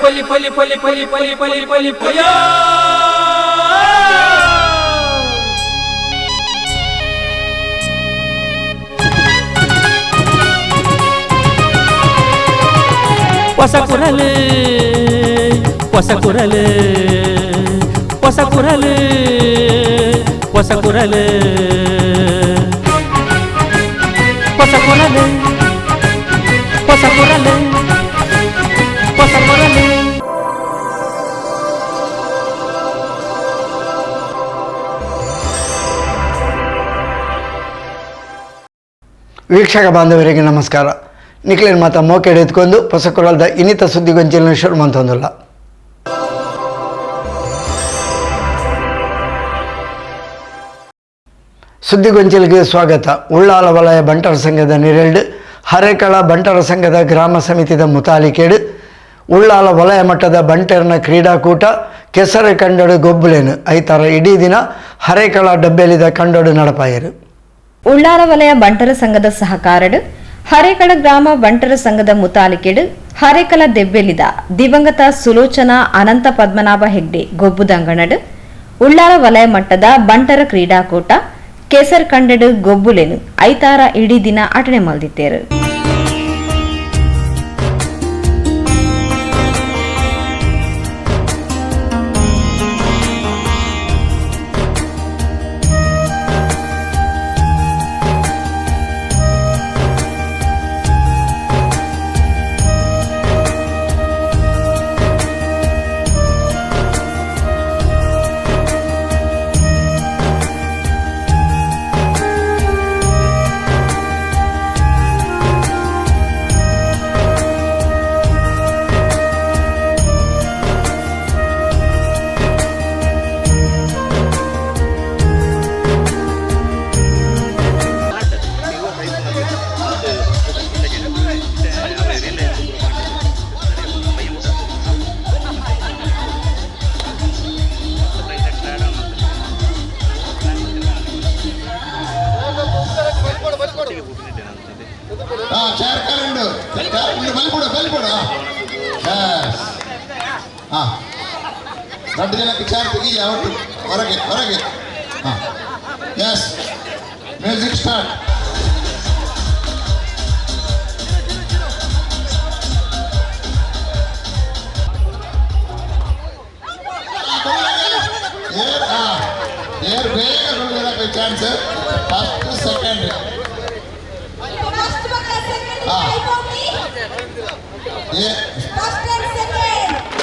ಪಲಿ ಪಲಿ ಪಲಿ ಪಲಿ ಪಲಿ ಪಲಿ ಪಲಿ ಪಯ. ಹೊಸ ಕುರಲು ಹೊಸ ಕುರಲು ಹೊಸ ಕುರಲು ಹೊಸ ಕುರಲು ಹೊಸ ಕುರಲು ಹೊಸ ಕುರಲು ಹೊಸ ಕುರಲು. ವೀಕ್ಷಕ ಬಾಂಧವರಿಗೆ ನಮಸ್ಕಾರ. ನಿಕ್ಲೇನ್ ಮಾತ ಮೋಕೆಡ್ ಎತ್ಕೊಂಡು ಹೊಸಕುರಲ್ದ ಇನ್ನಿತ ಸುದ್ದಿಗೊಂಚಿನ ಶುರು ಮಂತೊಂದುಲ್ಲ. ಸುದ್ದಿಗೊಂಚಿಲಿಗೆ ಸ್ವಾಗತ. ಉಳ್ಳಾಲ ವಲಯ ಬಂಟರ ಸಂಘದ ನಿರೆಲ್ಡ್ ಹರೇಕಳ ಬಂಟರ ಸಂಘದ ಗ್ರಾಮ ಸಮಿತಿದ ಮುತಾಲಿಕೇಡು ಉಳ್ಳಾಲ ವಲಯ ಮಟ್ಟದ ಬಂಟರ್ನ ಕ್ರೀಡಾಕೂಟ ಕೆಸರು ಕಂಡಡು ಗೊಬ್ಬುಲೇನು ಐತಾರ ಇಡೀ ದಿನ ಹರೇಕಳ ಡಬ್ಬೆಲಿದ ಕಂಡಡು ನಡಪಾಯರು. ಉಳ್ಳಾಲ ವಲಯ ಬಂಟರ ಸಂಘದ ಸಹಕಾರಡು ಹರೇಕಳ ಗ್ರಾಮ ಬಂಟರ ಸಂಘದ ಮುತಾಲಿಕೆಡು ಹರೇಕಳ ದೆಬ್ಬೆಲಿದ ದಿವಂಗತ ಸುಲೋಚನಾ ಅನಂತ ಪದ್ಮನಾಭ ಹೆಗ್ಡೆ ಗೊಬ್ಬುದಂಗಣಡು ಉಳ್ಳಾಲ ವಲಯ ಮಟ್ಟದ ಬಂಟರ ಕ್ರೀಡಾಕೂಟ ಕೆಸರ್ ಕಂಡಡು ಗೊಬ್ಬುಲೆನು ಐತಾರ ಇಡೀ ದಿನ ಅಟಣೆ ಮಲ್ದಿತ್ತೇರು. ಚೇರ್ ಕರೆಂಡು ಬಲಿಕೊಡು ಬಲಿಕೊಡು. ಎಸ್, ಹಾಂ, ದೊಡ್ಡ ಜನಕ್ಕೆ ಚೇರ್ ತೆಗಿ ಯಾವತ್ತು ಹೊರಗೆ ಹೊರಗೆ. ಹಾಂ, ಎಸ್, ಮ್ಯೂಸಿಕ್ ಸ್ಟಾರ್ಟ್. ಏರ್ ಹಾಂ ಏರ್ ಬೇಗ ಚಾನ್ಸ್. First second.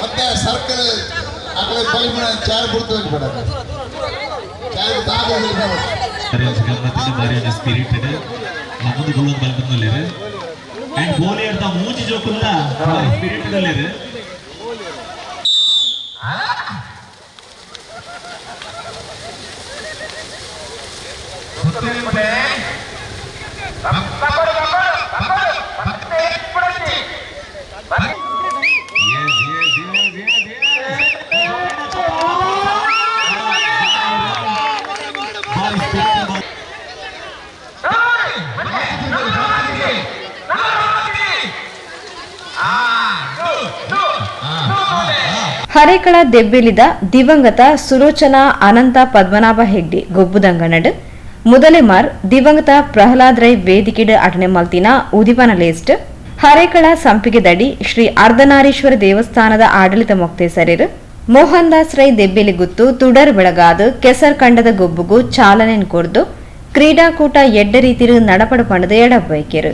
ಮತ್ತೆ ಸರ್ಕಲ್ ಅಕಡೆ ಬಲಿಮಣ ಚಾರ್ ಬಿಡ್ತು ಬೇಡ ಚಾರ್ ತಾಗ. ಗಮ್ಮತ್ತಿನ ಬಾರಿ ಒಂಜಿ ಸ್ಪಿರಿಟ್ ಇದೆ ನಮ್ಮದು ಗುಳ್ಳೊಂದು ಬಲ್ಬಂದೊಲ್ಲೆರ್ ಅಂಡ್ ಗೋಲಿ ಅರ್ಧ ಮೂಜಿ ಜೋಕುಲ್ಲ spirit ದಲ್ಲೆರ್. Yes, yes, yes, yes, yes. ಬಾರಿ spirit ಇದೆ. ಹರೇಕಳ ದೆಬ್ಬೆಲಿದ ದಿವಂಗತ ಸುಲೋಚನಾ ಅನಂತ ಪದ್ಮನಾಭ ಹೆಗ್ಡೆ ಗೊಬ್ಬುದಂಗನಡು ಮುದಲೆಮಾರ್ ದಿವಂಗತ ಪ್ರಹ್ಲಾದ್ ರೈ ವೇದಿಕೆಡ್ ಅಟನೆ ಮಲ್ತಿನ ಉದಿಪನ ಲೇಸ್ಟ್ ಹರೇಕಳ ಸಂಪಿಗೆದಡಿ ಶ್ರೀ ಅರ್ಧನಾರೀಶ್ವರ ದೇವಸ್ಥಾನದ ಆಡಳಿತ ಮೊಕ್ತೇಸರಿರು ಮೋಹನ್ ದಾಸ್ ರೈ ದೆಬ್ಬೆಲಿ ಗುತ್ತು ತುಡರ್ ಬೆಳಗಾದು ಕೆಸರ್ ಕಂಡದ ಗೊಬ್ಬುಗು ಚಾಲನೆ ಕೊರ್ದು ಕ್ರೀಡಾಕೂಟ ಎಡ್ಡ ರೀತಿರು ನಡಪಡು ಪಣದ ಎಡಬೈಕೆರು.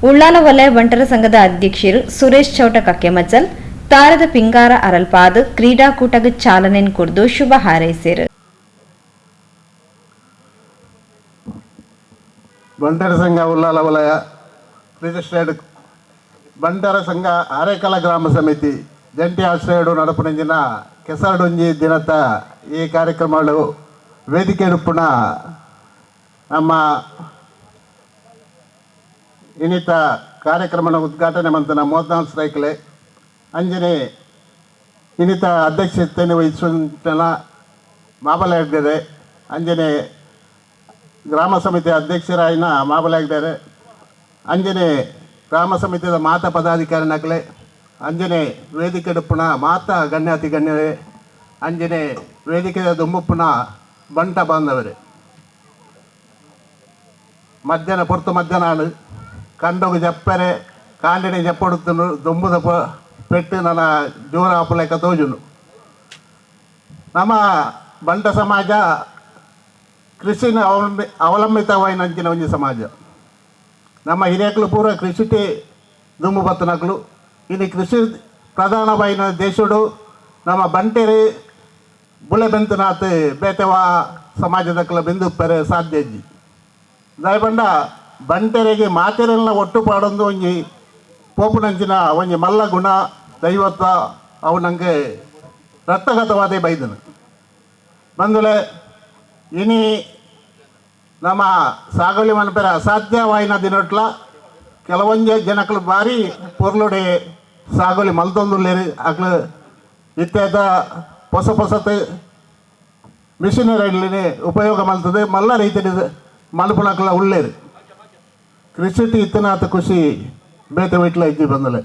ಉಳ್ಳಾಲ ವಲಯ ಬಂಟರ ಸಂಘದ ಅಧ್ಯಕ್ಷರು ಸುರೇಶ್ ಚೌಟ ಕಕ್ಕೆಮಚ್ಚಲ್ ತಾರದ ಪಿಂಗಾರ ಅರಲ್ಪಾದ್ ಕ್ರೀಡಾಕೂಟಗ್ ಚಾಲನೆ ಕೊರ್ದು ಶುಭ ಹಾರೈಸಿರು. ಬಂಟರ ಸಂಘ ಉಳ್ಳಾಲ ವಲಯ ರಿಜಿಸ್ಟರ್ಡ್ ಬಂಟರ ಸಂಘ ಆರೇಕಲ ಗ್ರಾಮ ಸಮಿತಿ ಜಂಟಿ ಆಶ್ರಯಡು ನಡಪುನಂಜಿನ ಕೆಸರಡೊಂಜಿ ದಿನತ ಈ ಕಾರ್ಯಕ್ರಮಗಳು ವೇದಿಕೆ ರೂಪುಣ ನಮ್ಮ ಇನ್ನಿತ ಕಾರ್ಯಕ್ರಮದ ಉದ್ಘಾಟನೆ ಮಂತನ ಮೋದ್ನಾಲ್ ಸ್ಟ್ರೈಕ್ಲೆ ಅಂಜನೆ ಇನ್ನಿತ ಅಧ್ಯಕ್ಷತೆಯನ್ನು ವಹಿಸುವಂತನ ಮಾಬಲ ಹೆಗ್ಡೆರೆ ಅಂಜನೆ ಗ್ರಾಮ ಸಮಿತಿ ಅಧ್ಯಕ್ಷರಾಯಿನ ಮಾಬಲ ಹೆಗ್ಡೆರೆ ಅಂಜನೆ ಗ್ರಾಮ ಸಮಿತಿಯ ಮಾತಾ ಪದಾಧಿಕಾರಿ ನಕಲೆ ಅಂಜನೆ ವೇದಿಕೆ ಡುಪ್ಪುನ ಮಾತಾ ಗಣ್ಯಾತಿ ಗಣ್ಯರೇ ಅಂಜನೆ ವೇದಿಕೆಯ ದುಂಬುಪ್ಪುನ ಬಂಟ ಬಾಂಧವರೇ. ಮಧ್ಯಾಹ್ನ ಪೊರ್ತು ಮಧ್ಯಾಹ್ನ ಕಂಡೋಗು ಜಪ್ಪರೆ ಕಾಂಡಿನ ಜಪ್ಪೊಡುತ್ತನು ದುಂಬುದ ಪೆಟ್ಟು ನನ್ನ ಜೋರ ಆಪುಲೆಕ್ಕ ತೋಜುನು. ನಮ್ಮ ಬಂಟ ಸಮಾಜ ಕೃಷಿನ ಅವಲಂಬಿತವಾಯಿನಂಚಿನ ಒಂಜಿ ಸಮಾಜ. ನಮ್ಮ ಹಿರಿಯಕ್ಲು ಪೂರ ಕೃಷಿಟೇ ದುಂಬು ಬತ್ತನಕ್ಲು. ಇನ್ನು ಕೃಷಿ ಪ್ರಧಾನವಾಯಿನ ದೇಶಡು ನಮ್ಮ ಬಂಟೆರೆ ಬುಳೆ ಬೆಂತನಾತ್ ಬೇತೆವಾ ಸಮಾಜದಕ್ಲ ಬಿಂದು ಪೆರೆ ಸಾಧ್ಯ ಇಜ್ಜಿ. ದಯಬಂಡ ಬಂಟೆರೆಗೆ ಮಾತೆರೆಲ್ಲ ಒಟ್ಟು ಪಾಡೊಂದು ಒಂಜಿ ಪೋಪುನಂಚಿನ ಒಂಜಿ ಮಲ್ಲ ಗುಣ ದೈವತ್ವ ಅವು ನನಗೆ ರಕ್ತಗತವಾದೇ ಬೈದನು. ಬಂದುಲೆ ಇನಿ ನಮ್ಮ ಸಾಗೋಳಿ ಮನ್ಪೆರ ಅಸಾಧ್ಯವಾಯಿನ ದಿನಟ್ಲ ಕೆಲವೊಂಜೆ ಜನಕ್ಲು ಭಾರಿ ಪೊರ್ಲುಡೆ ಸಾಗೋಲಿ ಮಲ್ತೊಂದುಲ್ಲೇರು. ಅಕ್ಲು ಇತ್ಯಾದ ಹೊಸ ಹೊಸತೆ ಮಿಷಿನರಿಗಳನ್ನೇ ಉಪಯೋಗ ಮಲ್ತದೆ ಮಲ್ಲ ರೀತಿಯ ಮಲ್ಪುನಕ್ಲ ಉಳ್ಳೇರು. ಕೃಷಿ ಇತ್ತನಾತ ಖುಷಿ ಬೇತೆ ವೈಟ್ಲ ಇಜ್ಜಿ ಬಂದಲೆ.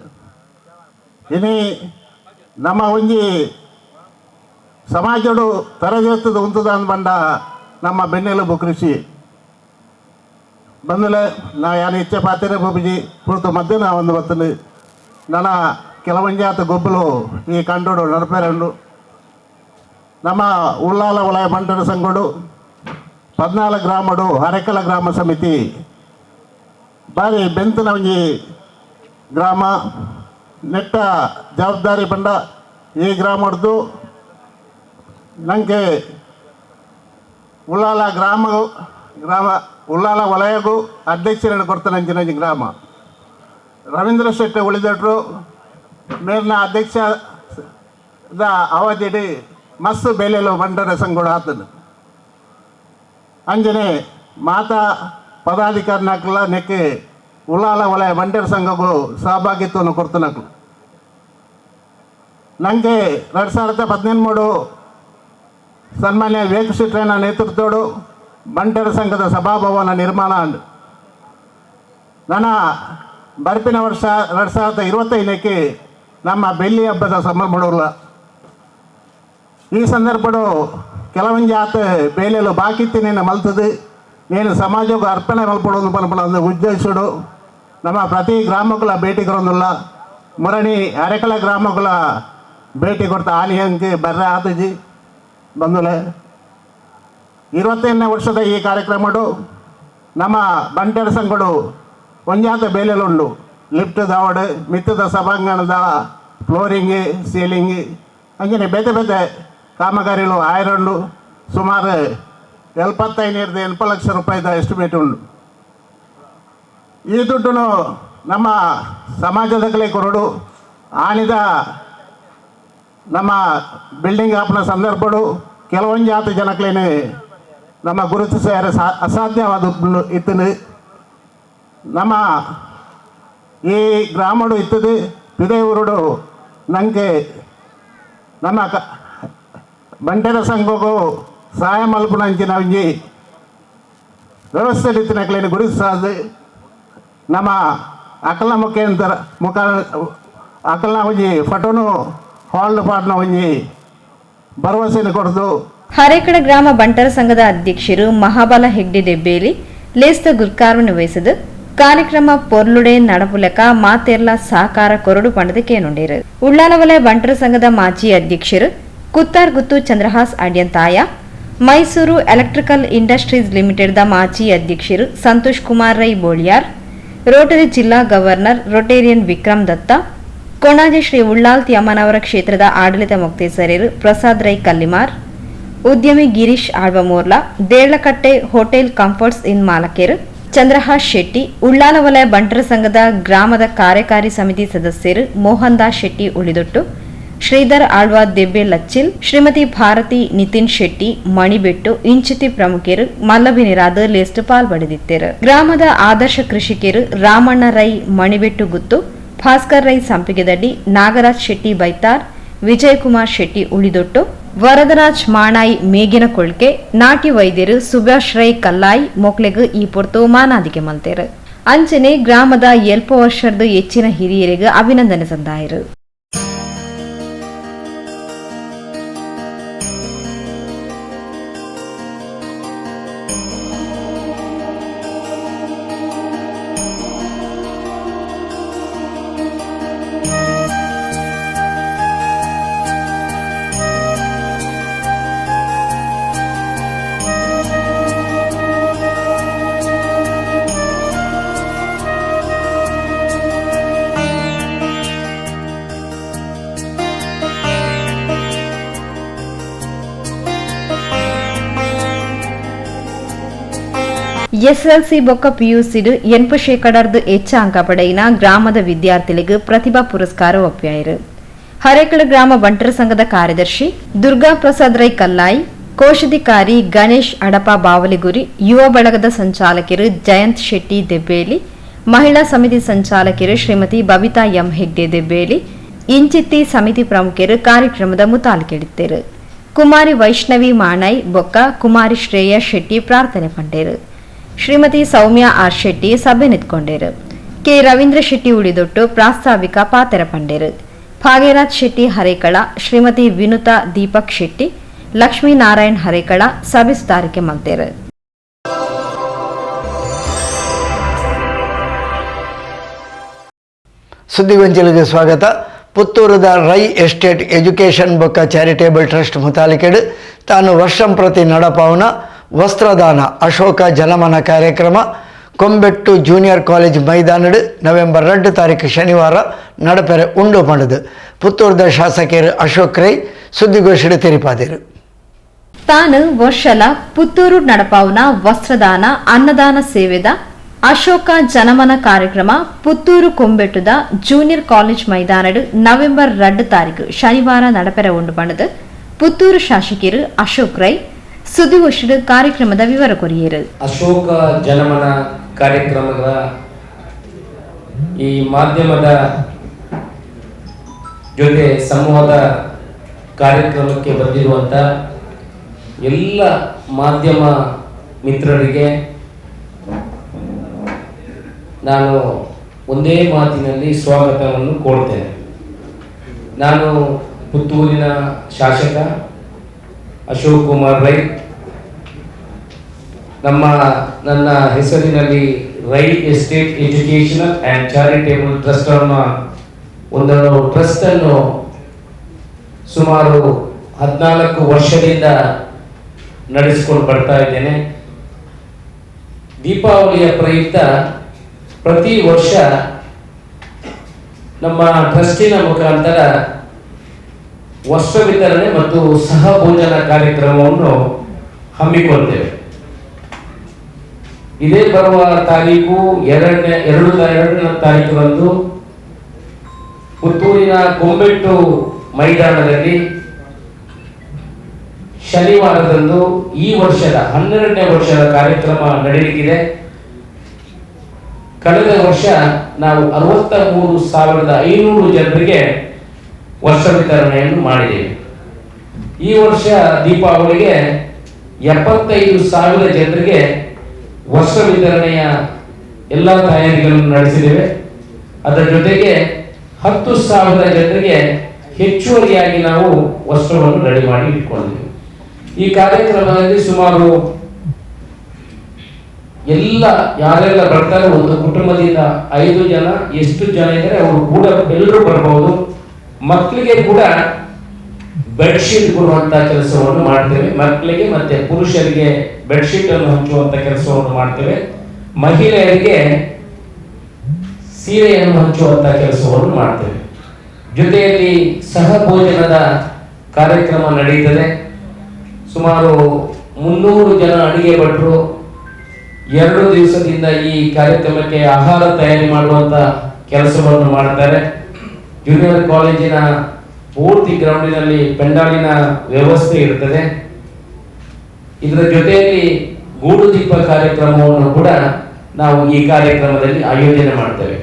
ಇನಿ ನಮ್ಮ ಒಂಜಿ ಸಮಾಜಡು ತರಗೇತದ ಉಂತದ ಬಂಡ ನಮ್ಮ ಬೆನ್ನೆಲುಬು ಕೃಷಿ ಬಂದಲೆ. ನಾ ಯಾನು ಇಚ್ಛೆ ಪಾತ್ರೆ ಬೊಬ್ಜಿ ಪೂರ್ತ ಮಧ್ಯಾಹ್ನ ಒಂದು ಬತ್ತಲು ನನ್ನ ಕೆಲವೊಂಜಾತ ಗೊಬ್ಬಲು ಈ ಕಂಡೋಡು ನಡಪೇರಂಡು. ನಮ್ಮ ಉಳ್ಳಾಲ ವಲಯ ಬಂಟರ ಸಂಘಡು 14 ಗ್ರಾಮಡು ಹರೆಕಲ ಗ್ರಾಮ ಸಮಿತಿ ಬಾರಿ ಬೆಂತನ ಒಂಜಿ ಗ್ರಾಮ ನೆಟ್ಟ ಜವಾಬ್ದಾರಿ ಬಂಡ ಈ ಗ್ರಾಮಡ್ದು ನನಗೆ ಉಳ್ಳಾಲ ಗ್ರಾಮ ಗ್ರಾಮ ಉಳ್ಳಾಲ ವಲಯಗೂ ಅಧ್ಯಕ್ಷರನ್ನು ಕೊಡ್ತಾನೆ ಗ್ರಾಮ ರವೀಂದ್ರ ಶೆಟ್ಟಿ ಉಳಿದಟ್ರು ಮೇಲಿನ ಅಧ್ಯಕ್ಷದ ಅವಧಿಡಿ ಮಸ್ತು ಬೆಲೆಲು ಬಂಡರ ಸಂಘಡ ಆತನು. ಅಂಜನೆ ಮಾತಾ ಪದಾಧಿಕಾರಿನಕ್ಲ ನೆಕ್ಕೆ ಉಳ್ಳಾಲ ವಲಯ ಬಂಡರ ಸಂಘಗಳು ಸಹಭಾಗಿತ್ವವನ್ನು ಕೊಡ್ತನಕ್ಲು. ನನಗೆ 2013 ಸನ್ಮಾನ್ಯ ವಿವೇಕ್ ಶೆಟ್ಟರನ ನೇತೃತ್ವದೋಡು ಬಂಟರ ಸಂಘದ ಸಭಾಭವನ ನಿರ್ಮಾಣ. ನನ್ನ ಬರ್ಪಿನ ವರ್ಷ 2025 ನಮ್ಮ ಬೆಳ್ಳಿ ಹಬ್ಬದ ಸಂಭ್ರಮಡುಲ್ಲ. ಈ ಸಂದರ್ಭಡು ಕೆಲವೊಂಜಿ ಆತ ಬೇಲೆಲು ಬಾಕಿತ್ತಿ ನೇನು ಮಲ್ತದೆ ನೇನು ಸಮಾಜಕ್ಕೆ ಅರ್ಪಣೆ ಮಲ್ಪಡೋದು ಪನ್ಪಣ ಉದ್ದೇಶಡು ನಮ್ಮ ಪ್ರತಿ ಗ್ರಾಮಗಳ ಭೇಟಿ ಕೊರೊಂದುಲ್ಲ. ಮುರಣಿ ಅರೆಕಲ ಗ್ರಾಮಗಳ ಭೇಟಿ ಕೊಡ್ತಾ ಆನಿಯಂಗೆ ಬರ್ರೆ ಆತಜಿ ಬಂದುಲೆ. 25ನೇ ವರ್ಷದ ಈ ಕಾರ್ಯಕ್ರಮಡು ನಮ್ಮ ಬಂಟರ ಸಂಘಡು ಒಂಜಾತ ಬೇಲೆಲುಂಡು. ಲಿಫ್ಟ್ ದಾವಡು ಮಿತ್ತದ ಸಭಾಂಗಣದ ಫ್ಲೋರಿಂಗ್ ಸೀಲಿಂಗ್ ಅಂಜನೆ ಬೇತೆ ಬೇತೆ ಕಾಮಗಾರಿಗಳು ಆಯರಂಡು ಸುಮಾರು 75-80 ಲಕ್ಷ ರೂಪಾಯಿದ ಎಸ್ಟಿಮೇಟ್ ಉಂಡು. ಈ ದುಡ್ಡನ್ನು ನಮ್ಮ ಸಮಾಜದಗಲೇ ಕೊರಡು ಆನಿದ ನಮ್ಮ ಬಿಲ್ಡಿಂಗ್ ಆಪನ ಸಂದರ್ಭಡು ಕೆಲವೊಂಜಾತ ಜನಕ್ಲೇನೆ ನಮ್ಮ ಗುರುತಿಸ ಅಸಾಧ್ಯವಾದ ಇತ್ತನು. ನಮ್ಮ ಈ ಗ್ರಾಮಡು ಇತ್ತದೆ ಪಿದೆ ಊರುಡು ನನಗೆ ನಮ್ಮ ಬಂಟರ ಸಂಘಕ್ಕೂ ಸಹಾಯ ಮಲ್ಪುನಂಚಿನ ಒಂಜಿ ವ್ಯವಸ್ಥೆ ಇತ್ತಿನಕ್ಲೇನು ಗುರುತಿಸಾದ ನಮ್ಮ ಅಕಲ್ನ ಮುಖೇಂತರ ಮುಖ ಅಕಲ್ನ ಒಂಜಿ ಫಟೋನು ಹಾಲ್ ಪಾಟ್ನ ಒಂಜಿ ಭರವಸೆಯನ್ನು ಕೊಡ್ದು. ಹರೇಕಳ ಗ್ರಾಮ ಬಂಟರ ಸಂಘದ ಅಧ್ಯಕ್ಷರು ಮಹಾಬಲ ಹೆಗ್ಡೆ ದೆಬ್ಬೇಲಿ ಲೇಸ್ತ ಗುರ್ಕಾರ್ವನ್ನು ವಹಿಸಿದ ಕಾರ್ಯಕ್ರಮ ಪೊರ್ಲುಡೆ ನಡಪುಲಕ ಮಾತೆರ್ಲ ಸಹಕಾರ ಕೊರಡು ಪಂಡದ ಕೇನುಂಡೇರು. ಉಳ್ಳಾಲವಲಯ ಬಂಟರ ಸಂಘದ ಮಾಜಿ ಅಧ್ಯಕ್ಷರು Kuttarguttu Chandrahas Adyanthaya, Mysuru electrical industries limited the ಮಾಜಿ ಅಧ್ಯಕ್ಷರು ಸಂತೋಷ್ ಕುಮಾರ್ ರೈ ಬೋಳಿಯಾರ್, ರೋಟರಿ ಜಿಲ್ಲಾ ಗವರ್ನರ್ ರೊಟೇರಿಯನ್ ವಿಕ್ರಮ್ ದತ್ತ, ಕೊಣಾಜೆ ಶ್ರೀ ಉಳ್ಳಾಲ್ತಿ ಅಮ್ಮನವರ ಕ್ಷೇತ್ರದ ಆಡಳಿತ ಮೊಕ್ತೇಸರರು ಪ್ರಸಾದ್ ರೈ ಕಲ್ಲಿಮಾರ್, ಉದ್ಯಮಿ ಗಿರೀಶ್ ಆಳ್ವಮೋರ್ಲಾ, ದೇರ್ಲಕಟ್ಟೆ ಹೋಟೆಲ್ ಕಂಫರ್ಟ್ಸ್ ಇನ್ ಮಾಲಕರು ಚಂದ್ರಹಾಸ್ ಶೆಟ್ಟಿ, ಉಳ್ಳಾಲ ವಲಯ ಬಂಟರ ಸಂಘದ ಗ್ರಾಮದ ಕಾರ್ಯಕಾರಿ ಸಮಿತಿ ಸದಸ್ಯರು Mohan Das Shetty ಉಳಿದೊಟ್ಟು, Sridhar Alva Debbe Lachil, Shrimati Bharati Nitin Shetty Manibettu ಇಂಚಿತಿ ಪ್ರಮುಖರು ಮಲ್ಲಬಿನಿರಾದ ಲೇಸ್ಟ್ ಪಾಲ್ಪಡೆದಿತ್ತೇರು. ಗ್ರಾಮದ ಆದರ್ಶ ಕೃಷಿಕರು ರಾಮಣ್ಣ ರೈ ಮಣಿಬೆಟ್ಟು ಗುತ್ತು, ಭಾಸ್ಕರ್ ರೈ ಸಂಪಿಗೆದಡ್ಡಿ, ನಾಗರಾಜ್ ಶೆಟ್ಟಿ ಬೈತಾರ್, ವಿಜಯಕುಮಾರ್ ಶೆಟ್ಟಿ ಉಳಿದೊಟ್ಟು, ವರದರಾಜ್ ಮಾಣಾಯಿ ಮೇಗಿನ ಕೊಳ್ಕೆ, ನಾಟಿ ವೈದ್ಯರು ಸುಭಾಷ್ ರೈ ಕಲ್ಲಾಯಿ ಮೊಕ್ಲೆಗ್ ಈ ಪೊರ್ತು ಮಾನಾದಿಗೆ ಮಲ್ತೇರು. ಅಂಚನೆ ಗ್ರಾಮದ ಎಲ್ಪ ವರ್ಷದ ಹೆಚ್ಚಿನ ಹಿರಿಯರಿಗೆ ಅಭಿನಂದನೆ ಸಂದಾಯರು. ಎಸ್ಎಲ್ಸಿ ಬೊಕ್ಕ ಪಿಯುಸಿಡು 80% ಹೆಚ್ಚ ಅಂಕ ಪಡೆಯಿನ ಗ್ರಾಮದ ವಿದ್ಯಾರ್ಥಿಗಳಿಗೆ ಪ್ರತಿಭಾ ಪುರಸ್ಕಾರ ಒಪ್ಪಾಯಿರು. ಹರೇಕಳ ಗ್ರಾಮ ಬಂಟರ ಸಂಘದ ಕಾರ್ಯದರ್ಶಿ ದುರ್ಗಾ ಪ್ರಸಾದ್ ರೈ ಕಲ್ಲಾಯಿ, ಕೋಶಾಧಿಕಾರಿ ಗಣೇಶ್ ಅಡಪ ಬಾವಲಿಗುರಿ, ಯುವ ಬಳಗದ ಸಂಚಾಲಕರು ಜಯಂತ್ ಶೆಟ್ಟಿ ದೆಬ್ಬೇಲಿ, ಮಹಿಳಾ ಸಮಿತಿ ಸಂಚಾಲಕರು ಶ್ರೀಮತಿ ಬಬಿತಾ ಎಂ ಹೆಗ್ಡೆ ದೆಬ್ಬೇಲಿ, ಇಂಚಿತ್ತಿ ಸಮಿತಿ ಪ್ರಮುಖರು ಕಾರ್ಯಕ್ರಮದ ಮುತಾಲಿಕೆಡಿತ್ತರು. ಕುಮಾರಿ ವೈಷ್ಣವಿ ಮಾಣೈ ಬೊಕ್ಕ ಕುಮಾರಿ ಶ್ರೇಯಾ ಶೆಟ್ಟಿ ಪ್ರಾರ್ಥನೆ ಪಂಡೇರು. ಶ್ರೀಮತಿ ಸೌಮ್ಯ ಆರ್ ಶೆಟ್ಟಿ ಸಭೆ ನಿಂತ್ಕೊಂಡೇರು. ಕೆ ರವೀಂದ್ರ ಶೆಟ್ಟಿ ಉಳಿದೊಟ್ಟು ಪ್ರಾಸ್ತಾವಿಕ ಪಾತೆರ ಪಂಡೇರು. ಭಾಗ್ಯರಾಜ್ ಶೆಟ್ಟಿ ಹರೇಕಳ, ಶ್ರೀಮತಿ ವಿನುತಾ ದೀಪಕ್ ಶೆಟ್ಟಿ, ಲಕ್ಷ್ಮೀನಾರಾಯಣ್ ಹರೇಕಳ ಸಭೆ ಸುಧಾರಿಕೆ ಮಲ್ತೇರು. ಸುದ್ದಿಗೊಂಚಲಿಗೆ ಸ್ವಾಗತ. ಪುತ್ತೂರದ ರೈ ಎಸ್ಟೇಟ್ ಎಜುಕೇಷನ್ ಬೊಕ್ಕ ಚಾರಿಟೇಬಲ್ ಟ್ರಸ್ಟ್ ಮುತಾಲಿಕೆಡು ತಾನು ವರ್ಷಂ ಪ್ರತಿ ನಡಪಾವನ ವಸ್ತ್ರದಾನ ಅಶೋಕ ಜನಮನ ಕಾರ್ಯಕ್ರಮ ಕೊಂಬೆಟ್ಟು ಜೂನಿಯರ್ ಕಾಲೇಜ್ ಮೈದಾನಡು ನವೆಂಬರ್ 2 ತಾರೀಕು ಶನಿವಾರ ನಡಪೆರೆ ಉಂಡು ಪಂಡದು ಪುತ್ತೂರದ ಶಾಸಕರು ಅಶೋಕ್ ರೈ ಸುದ್ದಿಗೋಷ್ಠಿ ತೆರಿಪಾದರು. ತಾನು ವರ್ಷಲ ಪುತ್ತೂರು ನಡಪಾವನ ವಸ್ತ್ರದಾನ ಅನ್ನದಾನ ಸೇವೆದ ಅಶೋಕ ಜನಮನ ಕಾರ್ಯಕ್ರಮ ಪುತ್ತೂರು ಕೊಂಬೆಟ್ಟುದ ಜೂನಿಯರ್ ಕಾಲೇಜ್ ಮೈದಾನಡು ನವೆಂಬರ್ 2 ತಾರೀಕು ಶನಿವಾರ ನಡಪೆರೆ ಉಂಡು ಪಂಡದು ಪುತ್ತೂರು ಶಾಸಕರು ಅಶೋಕ್ ರೈ ಸುದ್ದಿಗೋಷ್ಠಿ ಕಾರ್ಯಕ್ರಮದ ವಿವರ ಕೊರಿಯರು. ಅಶೋಕ ಜನಮನ ಕಾರ್ಯಕ್ರಮದ ಈ ಮಾಧ್ಯಮದ ಜೊತೆ ಸಂವಾದ ಕಾರ್ಯಕ್ರಮಕ್ಕೆ ಬಂದಿರುವಂಥ ಎಲ್ಲ ಮಾಧ್ಯಮ ಮಿತ್ರರಿಗೆ ನಾನು ಒಂದೇ ಮಾತಿನಲ್ಲಿ ಸ್ವಾಗತವನ್ನು ಕೋರ್ತೇನೆ. ನಾನು ಪುತ್ತೂರಿನ ಶಾಸಕ ಅಶೋಕ್ ಕುಮಾರ್ ರೈ. ನನ್ನ ಹೆಸರಿನಲ್ಲಿ Rai estate educational and charitable trust ಅನ್ನು ಒಂದು ಟ್ರಸ್ಟನ್ನು ಸುಮಾರು 14 ವರ್ಷದಿಂದ ನಡೆಸಿಕೊಂಡು ಬರ್ತಾ ಇದ್ದೇನೆ. ದೀಪಾವಳಿಯ ಪ್ರಯುಕ್ತ ಪ್ರತಿ ವರ್ಷ ನಮ್ಮ ಟ್ರಸ್ಟಿನ ಮುಖಾಂತರ ವಸ್ತ್ರ ವಿತರಣೆ ಮತ್ತು ಸಹಭೋಜನ ಕಾರ್ಯಕ್ರಮವನ್ನು ಹಮ್ಮಿಕೊಳ್ತೇವೆ. ಇದೇ ಬರುವ ತಾರೀಕು 2ನೇ ತಾರೀಕಿನಂದು ಪುತ್ತೂರಿನ ಕೊಂಬೆಟ್ಟು ಮೈದಾನದಲ್ಲಿ ಶನಿವಾರದಂದು ಈ ವರ್ಷದ 12ನೇ ವರ್ಷದ ಕಾರ್ಯಕ್ರಮ ನಡೆಯಲಿದೆ. ಕಳೆದ ವರ್ಷ ನಾವು 63,500 ಜನರಿಗೆ ವಸ್ತ್ರ ವಿತರಣೆಯನ್ನು ಮಾಡಿದ್ದೇವೆ. ಈ ವರ್ಷ ದೀಪಾವಳಿಗೆ 75,000 ಜನರಿಗೆ ವಸ್ತ್ರ ವಿತರಣೆಯ ಎಲ್ಲ ತಯಾರಿಗಳನ್ನು ನಡೆಸಿದ್ದೇವೆ. ಅದರ ಜೊತೆಗೆ 10,000 ಜನರಿಗೆ ಹೆಚ್ಚುವರಿಯಾಗಿ ನಾವು ವಸ್ತ್ರವನ್ನು ರೆಡಿ ಮಾಡಿ ಇಟ್ಕೊಂಡಿದ್ದೇವೆ. ಈ ಕಾರ್ಯಕ್ರಮದಲ್ಲಿ ಸುಮಾರು ಎಲ್ಲ ಯಾರೆಲ್ಲ ಬರ್ತಾರೆ, ಒಂದು ಕುಟುಂಬದಿಂದ 5 ಜನ, ಎಷ್ಟು ಜನ ಇದ್ದಾರೆ ಅವರು ಕೂಡ ಎಲ್ಲರೂ ಬರ್ಬೋದು. ಮಕ್ಕಳಿಗೆ ಕೂಡ ಬೆಡ್ಶೀಟ್ ಕೊಡುವಂತ ಕೆಲಸವನ್ನು ಮಾಡ್ತೇವೆ. ಮಕ್ಕಳಿಗೆ ಮತ್ತೆ ಪುರುಷರಿಗೆ ಬೆಡ್ಶೀಟ್ ಅನ್ನು ಹಂಚುವಂತ ಕೆಲಸವನ್ನು ಮಾಡ್ತೇವೆ. ಮಹಿಳೆಯರಿಗೆ ಸೀರೆಯನ್ನು ಹಂಚುವಂತ ಕೆಲಸವನ್ನು ಮಾಡ್ತೇವೆ. ಜೊತೆಯಲ್ಲಿ ಸಹಭೋಜನದ ಕಾರ್ಯಕ್ರಮ ನಡೆಯುತ್ತದೆ. ಸುಮಾರು 300 ಜನ ಅಡಿಗೆ ಭಟ್ರು 2 ದಿವಸದಿಂದ ಈ ಕಾರ್ಯಕ್ರಮಕ್ಕೆ ಆಹಾರ ತಯಾರಿ ಮಾಡುವಂತ ಕೆಲಸವನ್ನು ಮಾಡ್ತಾರೆ. ಜೂನಿಯರ್ ಕಾಲೇಜಿನ ಪೂರ್ತಿ ಗ್ರೌಂಡಿನಲ್ಲಿ ಪೆಂಡಾಲಿನ ವ್ಯವಸ್ಥೆ ಇರ್ತದೆ. ಇದರ ಜೊತೆಯಲ್ಲಿ ಗೂಡುದೀಪ ಕಾರ್ಯಕ್ರಮವನ್ನು ಕೂಡ ನಾವು ಈ ಕಾರ್ಯಕ್ರಮದಲ್ಲಿ ಆಯೋಜನೆ ಮಾಡ್ತೇವೆ.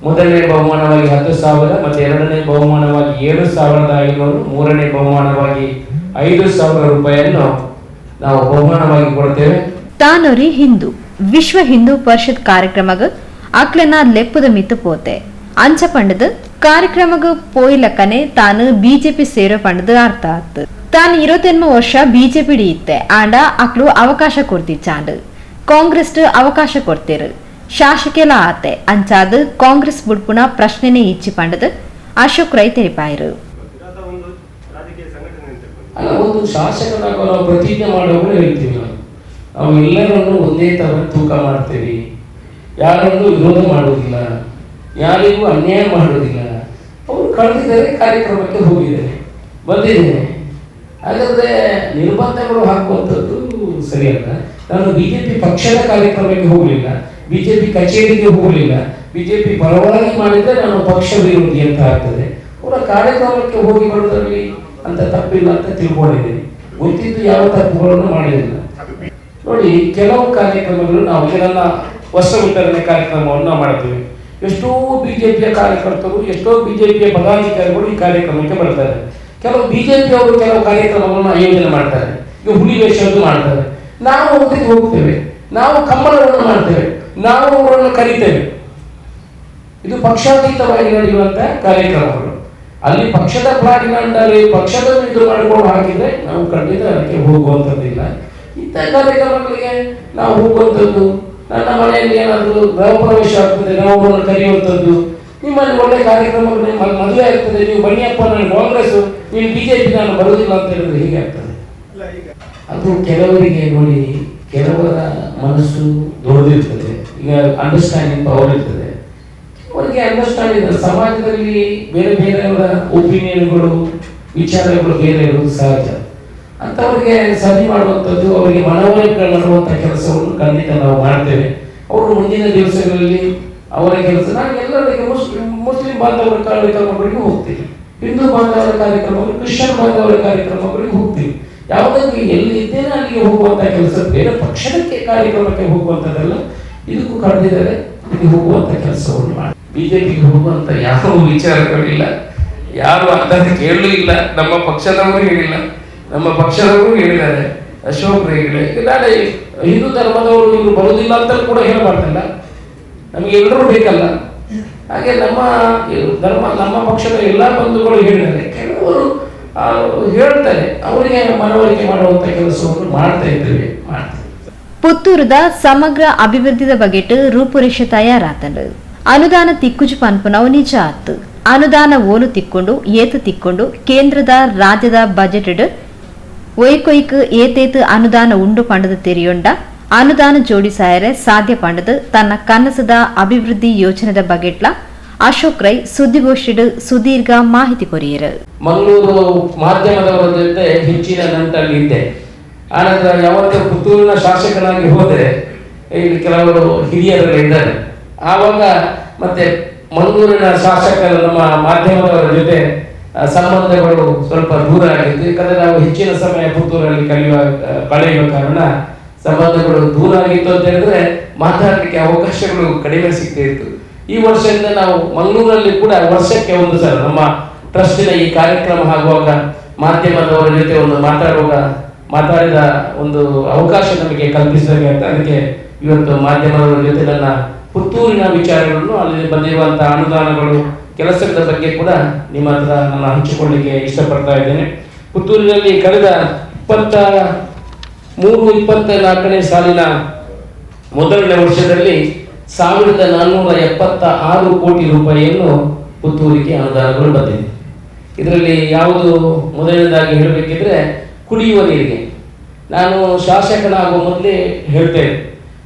ಮೊದಲನೇ ಬಹುಮಾನವಾಗಿ 10,000 ಮತ್ತು ಎರಡನೇ ಬಹುಮಾನವಾಗಿ 7,500, ಮೂರನೇ ಬಹುಮಾನವಾಗಿ 5,000 ರೂಪಾಯಿಯನ್ನು ನಾವು ಬಹುಮಾನವಾಗಿ ಕೊಡ್ತೇವೆ. ತಾನೊರಿ ಹಿಂದೂ ವಿಶ್ವ ಹಿಂದೂ ಪರಿಷತ್ ಕಾರ್ಯಕ್ರಮಗ ಅಕ್ಲೆನ ಲೆಪ್ಪದ ಮಿತ್ತು ಪೋತೆ ಅಂಚ ಪಂಡದು ಕಾರ್ಯಕ್ರಮಗ ಪೋಯಿಲಕ್ಕನೆ ತಾನು ಬಿಜೆಪಿ ಸೇರೋ ಪಂಡದು ಅರ್ಥ ಆತು. ತಾನು 28 ವರ್ಷ ಬಿಜೆಪಿ ಇತ್ತೆ ಆಂಡ ಅಕ್ಲು ಅವಕಾಶ ಕೊಡ್ತಿಚ್ಚಾಂಡು ಕಾಂಗ್ರೆಸ್ ಅವಕಾಶ ಕೊಡ್ತೇರು ಶಾಸಕೆಲ ಆತೆ ಅಂಚಾದು ಕಾಂಗ್ರೆಸ್ ಬುಡ್ಪುನ ಪ್ರಶ್ನೆನೇ ಇಚ್ಚಿ ಪಂಡದು ಅಶೋಕ್ ರೈ ತೆರಿಪಾಯರು. ಅಲ್ಲ, ಒಂದು ಶಾಸಕನಾಗ ನಾವು ಪ್ರತಿಜ್ಞೆ ಮಾಡುವಾಗ ಹೇಳ್ತೀವಿ, ನಾವು ಎಲ್ಲರನ್ನೂ ಒಂದೇ ತರ ತೂಕ ಮಾಡ್ತೇವೆ, ಯಾರನ್ನೂ ವಿರೋಧ ಮಾಡುವುದಿಲ್ಲ, ಯಾರಿಗೂ ಅನ್ಯಾಯ ಮಾಡುವುದಿಲ್ಲ. ಅವರು ಕಳೆದಿದ್ದಾರೆ, ಕಾರ್ಯಕ್ರಮಕ್ಕೆ ಹೋಗಿದ್ದೇನೆ, ಬಂದಿದ್ದೇನೆ. ಹಾಗಾದರೆ ನಿರ್ಬಂಧಗಳು ಹಾಕುವಂಥದ್ದು ಸರಿಯಲ್ಲ. ನಾನು ಬಿಜೆಪಿ ಪಕ್ಷದ ಕಾರ್ಯಕ್ರಮಕ್ಕೆ ಹೋಗಲಿಲ್ಲ, ಬಿಜೆಪಿ ಕಚೇರಿಗೆ ಹೋಗಲಿಲ್ಲ. ಬಿಜೆಪಿ ಪರವಾಗಿ ಮಾಡಿದರೆ ನಾನು ಪಕ್ಷ ವಿರೋಧಿ ಅಂತ ಆಗ್ತದೆ. ಅವರ ಕಾರ್ಯಕ್ರಮಕ್ಕೆ ಹೋಗಿ ಬರೋದ್ರಲ್ಲಿ ಅಂತ ತಪ್ಪಿಲ್ಲ ಅಂತ ತಿಳ್ಕೊಂಡಿದ್ದೀನಿ. ಗೊತ್ತಿದ್ದು ಯಾವ ತಪ್ಪುಗಳನ್ನು ಮಾಡಿಲ್ಲ. ನೋಡಿ, ಕೆಲವು ಕಾರ್ಯಕ್ರಮಗಳು ನಾವು ನನ್ನ ವಸ್ತ್ರ ವಿತರಣೆ ಕಾರ್ಯಕ್ರಮವನ್ನು ನಾವು ಮಾಡ್ತೀವಿ. ಎಷ್ಟೋ ಬಿಜೆಪಿಯ ಕಾರ್ಯಕರ್ತರು, ಎಷ್ಟೋ ಬಿಜೆಪಿಯ ಪದಾಧಿಕಾರಿಗಳು ಈ ಕಾರ್ಯಕ್ರಮಕ್ಕೆ ಬರ್ತಾರೆ. ಕೆಲವು ಬಿಜೆಪಿಯವರು ಕೆಲವು ಕಾರ್ಯಕ್ರಮಗಳನ್ನು ಆಯೋಜನೆ ಮಾಡ್ತಾರೆ. ಈಗ ಹುಲಿ ವೇಷದ್ದು ಮಾಡ್ತಾರೆ, ನಾವು ಅವರಿಗೆ ಹೋಗ್ತೇವೆ, ನಾವು ಕಂಬಳವನ್ನು ಮಾಡ್ತೇವೆ, ನಾವು ಅವರನ್ನು ಕರಿತೇವೆ. ಇದು ಪಕ್ಷಾತೀತವಾಗಿ ನಡೆಯುವಂತಹ ಕಾರ್ಯಕ್ರಮಗಳು. ಅಲ್ಲಿ ಪಕ್ಷದ ಪ್ಲಾಟಿನಲ್ಲಿ ಪಕ್ಷದ ಇದು ಮಾಡಿಕೊಂಡು ಹಾಕಿದ್ರೆ ನಾವು ಖಂಡಿತ ಅದಕ್ಕೆ ಹೋಗುವಂಥದ್ದಿಲ್ಲ. ಇಂಥ ಕಾರ್ಯಕ್ರಮಗಳಿಗೆ ನಾವು ಹೋಗುವಂಥದ್ದು, ನನ್ನ ಮನೆಯಲ್ಲಿ ಏನಾದರೂ ಗೃಹ ಪ್ರವೇಶ ಆಗ್ತದೆ, ನಾವು ಅವರನ್ನು ಕರೆಯುವಂಥದ್ದು. ನಿಮ್ಮಲ್ಲಿ ಒಳ್ಳೆ ಕಾರ್ಯಕ್ರಮಗಳು, ನಿಮ್ಮ ಮದುವೆ ಆಗ್ತದೆ, ನೀವು ಬನ್ನಿಯಪ್ಪ, ನಾನು ಕಾಂಗ್ರೆಸ್, ನೀವು ಬಿಜೆಪಿ, ನಾನು ಬರುವುದಿಲ್ಲ ಅಂತ ಹೇಳಿದ್ರೆ ಹೀಗೆ ಆಗ್ತದೆ. ಅದು ಕೆಲವರಿಗೆ ನೋಡಿ, ಕೆಲವರ ಮನಸ್ಸು ದೊಡ್ಡದಿರ್ತದೆ, ಈಗ ಅಂಡರ್ಸ್ಟ್ಯಾಂಡಿಂಗ್ ಪವರ್ ಇರ್ತದೆ, ಅವರಿಗೆ ಅಂಡರ್ಸ್ಟ್ಯಾಂಡಿಂಗ್. ಸಮಾಜದಲ್ಲಿ ಬೇರೆ ಬೇರೆಯವರ ಒಪಿನಿಯನ್ಗಳು, ವಿಚಾರಗಳು ಬೇರೆ ಇರುವುದು ಸಹಜ. ಅಂಥವ್ರಿಗೆ ಸರಿ ಮಾಡುವಂಥದ್ದು, ಅವರಿಗೆ ಮನವರಿಕೆ ಮಾಡುವಂಥ ಕೆಲಸವನ್ನು ಖಂಡಿತ ನಾವು ಮಾಡ್ತೇವೆ. ಅವರು ಮುಂದಿನ ದಿವಸಗಳಲ್ಲಿ ಅವರ ಕೆಲಸ, ನಾನು ಎಲ್ಲರಿಗೆ ಮುಸ್ಲಿಂ ಬಾಂಧವರ ಕಾರ್ಯಕ್ರಮಗಳಿಗೂ ಹೋಗ್ತೀನಿ, ಹಿಂದೂ ಬಾಂಧವರ ಕಾರ್ಯಕ್ರಮಗಳು, ಕ್ರಿಶ್ಚಿಯನ್ ಬಾಂಧವರ ಕಾರ್ಯಕ್ರಮಗಳಿಗೂ ಹೋಗ್ತೀವಿ. ಯಾವುದಾದ್ರೂ ಎಲ್ಲಿ ಇದ್ದೇನೆ ಅಲ್ಲಿಗೆ ಹೋಗುವಂಥ ಕೆಲಸ, ಬೇರೆ ಪಕ್ಷಕ್ಕೆ ಕಾರ್ಯಕ್ರಮಕ್ಕೆ ಹೋಗುವಂಥದ್ದೆಲ್ಲ ಇದಕ್ಕೂ ಕರೆದಿದ್ದಾರೆ, ಇದಕ್ಕೆ ಹೋಗುವಂಥ ಕೆಲಸವನ್ನು ಮಾಡಿ. ಬಿಜೆಪಿಗೆ ಹೋಗುವಂಥ ಯಾವ ವಿಚಾರಗಳಿಲ್ಲ, ಯಾರು ಅಂತ ಕೇಳಲೂ ಇಲ್ಲ, ನಮ್ಮ ಪಕ್ಷದವರು ಹೇಳಿಲ್ಲ. ನಮ್ಮ ಪಕ್ಷದವರು ಹೇಳಿದ್ದಾರೆ, ಅಶೋಕ್ ರೈಗಳೇ, ನಾಳೆ ಹಿಂದೂ ಧರ್ಮದವರು ಇವರು ಬರುವುದಿಲ್ಲ ಅಂತ ಕೂಡ ಹೇಳಬಾರ್ದಲ್ಲ, ನಮಗೆ ಎಲ್ಲರೂ ಬೇಕಲ್ಲ. ಹಾಗೆ ನಮ್ಮ ಧರ್ಮ, ನಮ್ಮ ಪಕ್ಷದ ಎಲ್ಲ ಬಂಧುಗಳು ಹೇಳಿದ್ದಾರೆ. ಕೆಲವರು ಹೇಳ್ತಾರೆ, ಅವರಿಗೆ ಮನವರಿಕೆ ಮಾಡುವಂಥ ಕೆಲಸವನ್ನು ಮಾಡ್ತಾ ಇದ್ದೇವೆ, ಮಾಡ್ತೇವೆ. ಪುತ್ತೂರದ ಸಮಗ್ರ ಅಭಿವೃದ್ಧಿದ ಬಗೆಟ್ ರೂಪುರೇಷೆ ತಯಾರಾತನು. ಅನುದಾನ ತಿಕ್ಕುಜು ಪನ್ಪುನವು ನಿಜ ಆತು. ಅನುದಾನ ಓಲು ತಿಕ್ಕೊಂಡು ಏತು ತಿಕ್ಕೊಂಡು ಕೇಂದ್ರದ ರಾಜ್ಯದ ಬಜೆಟ್ ಒಯ್ಕೊಯ್ಕ್ ಏತೇತು ಅನುದಾನ ಉಂಡು ಪಂಡದ ತೆರಿಯೊಂಡ ಅನುದಾನ ಜೋಡಿಸಾಯರೆ ಸಾಧ್ಯ ಪಂಡದು ತನ್ನ ಕನಸದ ಅಭಿವೃದ್ಧಿ ಯೋಜನೆದ ಬಗೆಟ್ಲ ಅಶೋಕ್ ರೈ ಸುದ್ದಿಗೋಷ್ಠಿಡ್ ಸುದೀರ್ಘ ಮಾಹಿತಿ ಕೊರಿಯರು. ಮಂಗಳೂರು ಮಾಧ್ಯಮದವರ ಜೊತೆ ಹೆಚ್ಚಿನ ನಂಟಲ್ಲಿ ಇದ್ದೆ. ಆನಂತರ ಯಾವತ್ತೂ ಪುತ್ತೂರಿನ ಶಾಸಕನಾಗಿ ಹೋದರೆ ಇಲ್ಲಿ ಕೆಲವರು ಹಿರಿಯರೆಲ್ಲ ಇದ್ದಾರೆ. ಆವಾಗ ಮತ್ತೆ ಮಂಗಳೂರಿನ ಶಾಸಕರ ನಮ್ಮ ಮಾಧ್ಯಮದವರ ಜೊತೆ ಸಂಬಂಧಗಳು ಸ್ವಲ್ಪ ದೂರ ಆಗಿತ್ತು. ಯಾಕಂದ್ರೆ ನಾವು ಹೆಚ್ಚಿನ ಸಮಯ ಪುತ್ತೂರಲ್ಲಿ ಕಳೆಯುವ ಕಾರಣ ಸಂಬಂಧಗಳು ದೂರ ಆಗಿತ್ತು ಅಂತ ಹೇಳಿದ್ರೆ ಮಾತಾಡಲಿಕ್ಕೆ ಅವಕಾಶಗಳು ಕಡಿಮೆ ಸಿಗ್ತಾ ಇತ್ತು. ಈ ವರ್ಷದಿಂದ ನಾವು ಮಂಗಳೂರಲ್ಲಿ ಕೂಡ ವರ್ಷಕ್ಕೆ ಒಂದು ಸಲ ನಮ್ಮ ಟ್ರಸ್ಟಿನ ಈ ಕಾರ್ಯಕ್ರಮ ಆಗುವಾಗ ಮಾಧ್ಯಮದವರ ಜೊತೆ ಒಂದು ಮಾತಾಡಿದ ಒಂದು ಅವಕಾಶ ನಮಗೆ ಕಲ್ಪಿಸಿದಾಗ ಅಂತ ಅದಕ್ಕೆ ಇವತ್ತು ಮಾಧ್ಯಮದವರ ಜೊತೆ ನನ್ನ ಪುತ್ತೂರಿನ ವಿಚಾರಗಳನ್ನು, ಅಲ್ಲಿ ಬಂದಿರುವಂತಹ ಅನುದಾನಗಳು, ಕೆಲಸದ ಬಗ್ಗೆ ಕೂಡ ನಿಮ್ಮ ಹತ್ರ ನಾನು ಹಂಚಿಕೊಳ್ಳಿಕ್ಕೆ ಇಷ್ಟಪಡ್ತಾ ಇದ್ದೇನೆ. ಪುತ್ತೂರಿನಲ್ಲಿ ಕಳೆದ 23-24ನೇ ಸಾಲಿನ ಮೊದಲನೇ ವರ್ಷದಲ್ಲಿ 1476 ಕೋಟಿ ರೂಪಾಯಿಯನ್ನು ಪುತ್ತೂರಿಗೆ ಅನುದಾನಗಳು ಬಂದಿದೆ. ಇದರಲ್ಲಿ ಯಾವುದು ಮೊದಲನೇದಾಗಿ ಹೇಳಬೇಕಿದ್ರೆ ಕುಡಿಯುವ ನೀರಿಗೆ. ನಾನು ಶಾಸಕನಾಗುವ ಮೊದಲೇ ಹೇಳ್ತೇನೆ,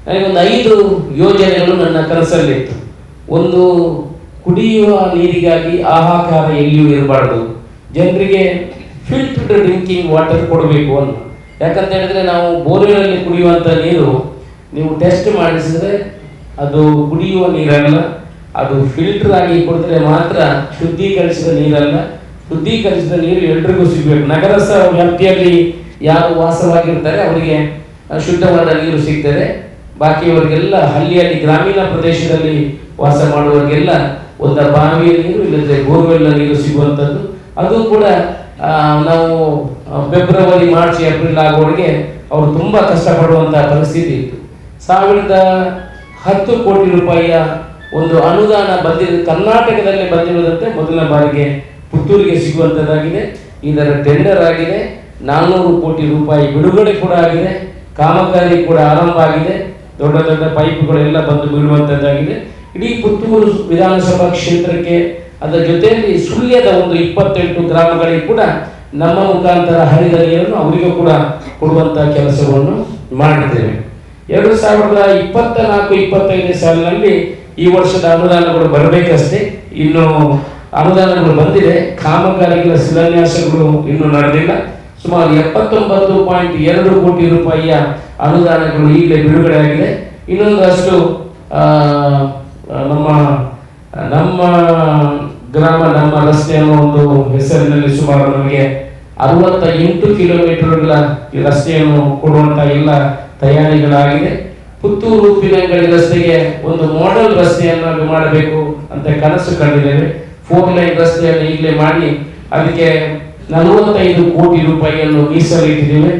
ನನಗೊಂದು 5 ಯೋಜನೆಗಳು ನನ್ನ ಕನಸಲ್ಲಿತ್ತು. ಒಂದು, ಕುಡಿಯುವ ನೀರಿಗಾಗಿ ಹಾಹಾಕಾರ ಎಲ್ಲಿಯೂ ಇರಬಾರ್ದು, ಜನರಿಗೆ filtered drinking water ಕೊಡಬೇಕು ಅಂತ. ಯಾಕಂತ ಹೇಳಿದ್ರೆ ನಾವು ಬೋರ್ವೆಲಲ್ಲಿ ಕುಡಿಯುವಂಥ ನೀರು ನೀವು ಟೆಸ್ಟ್ ಮಾಡಿಸಿದ್ರೆ ಅದು ಕುಡಿಯುವ ನೀರಲ್ಲ, ಅದು ಫಿಲ್ಟರ್ ಆಗಿ ಕುಡಿದ್ರೆ ಮಾತ್ರ ಶುದ್ಧೀಕರಿಸಿದ ನೀರಲ್ಲ, ಶುದ್ಧೀಕರಿಸಿದ ನೀರು ಎಲ್ರಿಗೂ ಸಿಗಬೇಕು. ನಗರ ವ್ಯಾಪ್ತಿಯಲ್ಲಿ ಯಾರು ವಾಸವಾಗಿರ್ತಾರೆ ಅವರಿಗೆ ಶುದ್ಧವಾದ ನೀರು ಸಿಗ್ತದೆ. ಬಾಕಿಯವರಿಗೆಲ್ಲ ಹಳ್ಳಿಯಲ್ಲಿ ಗ್ರಾಮೀಣ ಪ್ರದೇಶದಲ್ಲಿ ವಾಸ ಮಾಡುವವರಿಗೆಲ್ಲ ಒಂದು ಬಾವಿಯ ನೀರು ಇಲ್ಲದ್ರೆ ಬೋರ್ವೆಲ್ ನೀರು ಸಿಗುವಂಥದ್ದು. ಅದು ಕೂಡ ನಾವು ಫೆಬ್ರವರಿ, ಮಾರ್ಚ್, ಏಪ್ರಿಲ್ ಆಗೋವರೆಗೆ ಅವರು ತುಂಬ ಕಷ್ಟಪಡುವಂತಹ ಪರಿಸ್ಥಿತಿ ಇತ್ತು. 1010 ಕೋಟಿ ರೂಪಾಯಿಯ ಒಂದು ಅನುದಾನ ಕರ್ನಾಟಕದಲ್ಲಿ ಬಂದಿರುವುದಂತೆ ಮೊದಲ ಬಾರಿಗೆ ಪುತ್ತೂರಿಗೆ ಸಿಗುವಂಥದ್ದಾಗಿದೆ. ಇದರ ಟೆಂಡರ್ ಆಗಿದೆ, 400 ಕೋಟಿ ರೂಪಾಯಿ ಬಿಡುಗಡೆ ಕೂಡ ಆಗಿದೆ, ಕಾಮಗಾರಿ ಕೂಡ ಆರಂಭ ಆಗಿದೆ, ದೊಡ್ಡ ದೊಡ್ಡ ಪೈಪ್ಗಳೆಲ್ಲ ಬಂದು ಬೀಳುವಂಥದ್ದಾಗಿದೆ. ಇಡೀ ಪುತ್ತೂರು ವಿಧಾನಸಭಾ ಕ್ಷೇತ್ರಕ್ಕೆ ಅದರ ಜೊತೆಯಲ್ಲಿ ಸುಳ್ಯದ ಒಂದು 28 ಗ್ರಾಮಗಳಿಗೆ ಕೂಡ ನಮ್ಮ ಮುಖಾಂತರ ಹರಿದ ನೀರನ್ನು ಅವರಿಗೂ ಕೂಡ ಕೊಡುವಂಥ ಕೆಲಸವನ್ನು ಮಾಡಿದ್ದೇವೆ. 2024-25 ಸಾಲಿನಲ್ಲಿ ಈ ವರ್ಷದ ಅನುದಾನಗಳು ಬರಬೇಕಷ್ಟೇ, ಇನ್ನು ಅನುದಾನಗಳು ಬಂದಿದೆ, ಕಾಮಗಾರಿಗಳ ಶಿಲಾನ್ಯಾಸಗಳು ಇನ್ನೂ ನಡೆದಿಲ್ಲ. ಸುಮಾರು 79.2 ಕೋಟಿ ರೂಪಾಯಿಯ ಅನುದಾನಗಳು ಈಗಲೇ ಬಿಡುಗಡೆ ಆಗಿದೆ. ಇನ್ನೊಂದಷ್ಟು ನಮ್ಮ ನಮ್ಮ ಗ್ರಾಮ ನಮ್ಮ ರಸ್ತೆ ಅನ್ನೋ ಒಂದು ಹೆಸರಿನಲ್ಲಿ ಸುಮಾರು ನಮಗೆ 68 ಕಿಲೋಮೀಟರ್ಗಳ ರಸ್ತೆಯನ್ನು ಕೊಡುವಂತ ಎಲ್ಲ ತಯಾರಿಗಳಾಗಿದೆ. ಪುತ್ತೂರು ಉಪ್ಪಿನಂಗಡಿ ರಸ್ತೆಗೆ ಒಂದು ಮಾಡೆಲ್ ರಸ್ತೆಯನ್ನು ಮಾಡಬೇಕು ಅಂತ ಕನಸು ಕಂಡಿದ್ದೇವೆ. 4 ಲೈನ್ ರಸ್ತೆಯನ್ನು ಈಗಲೇ ಮಾಡಿ ಅದಕ್ಕೆ 45 ಕೋಟಿ ರೂಪಾಯಿಯನ್ನು ಮೀಸಲಿಟ್ಟಿದ್ದೇವೆ.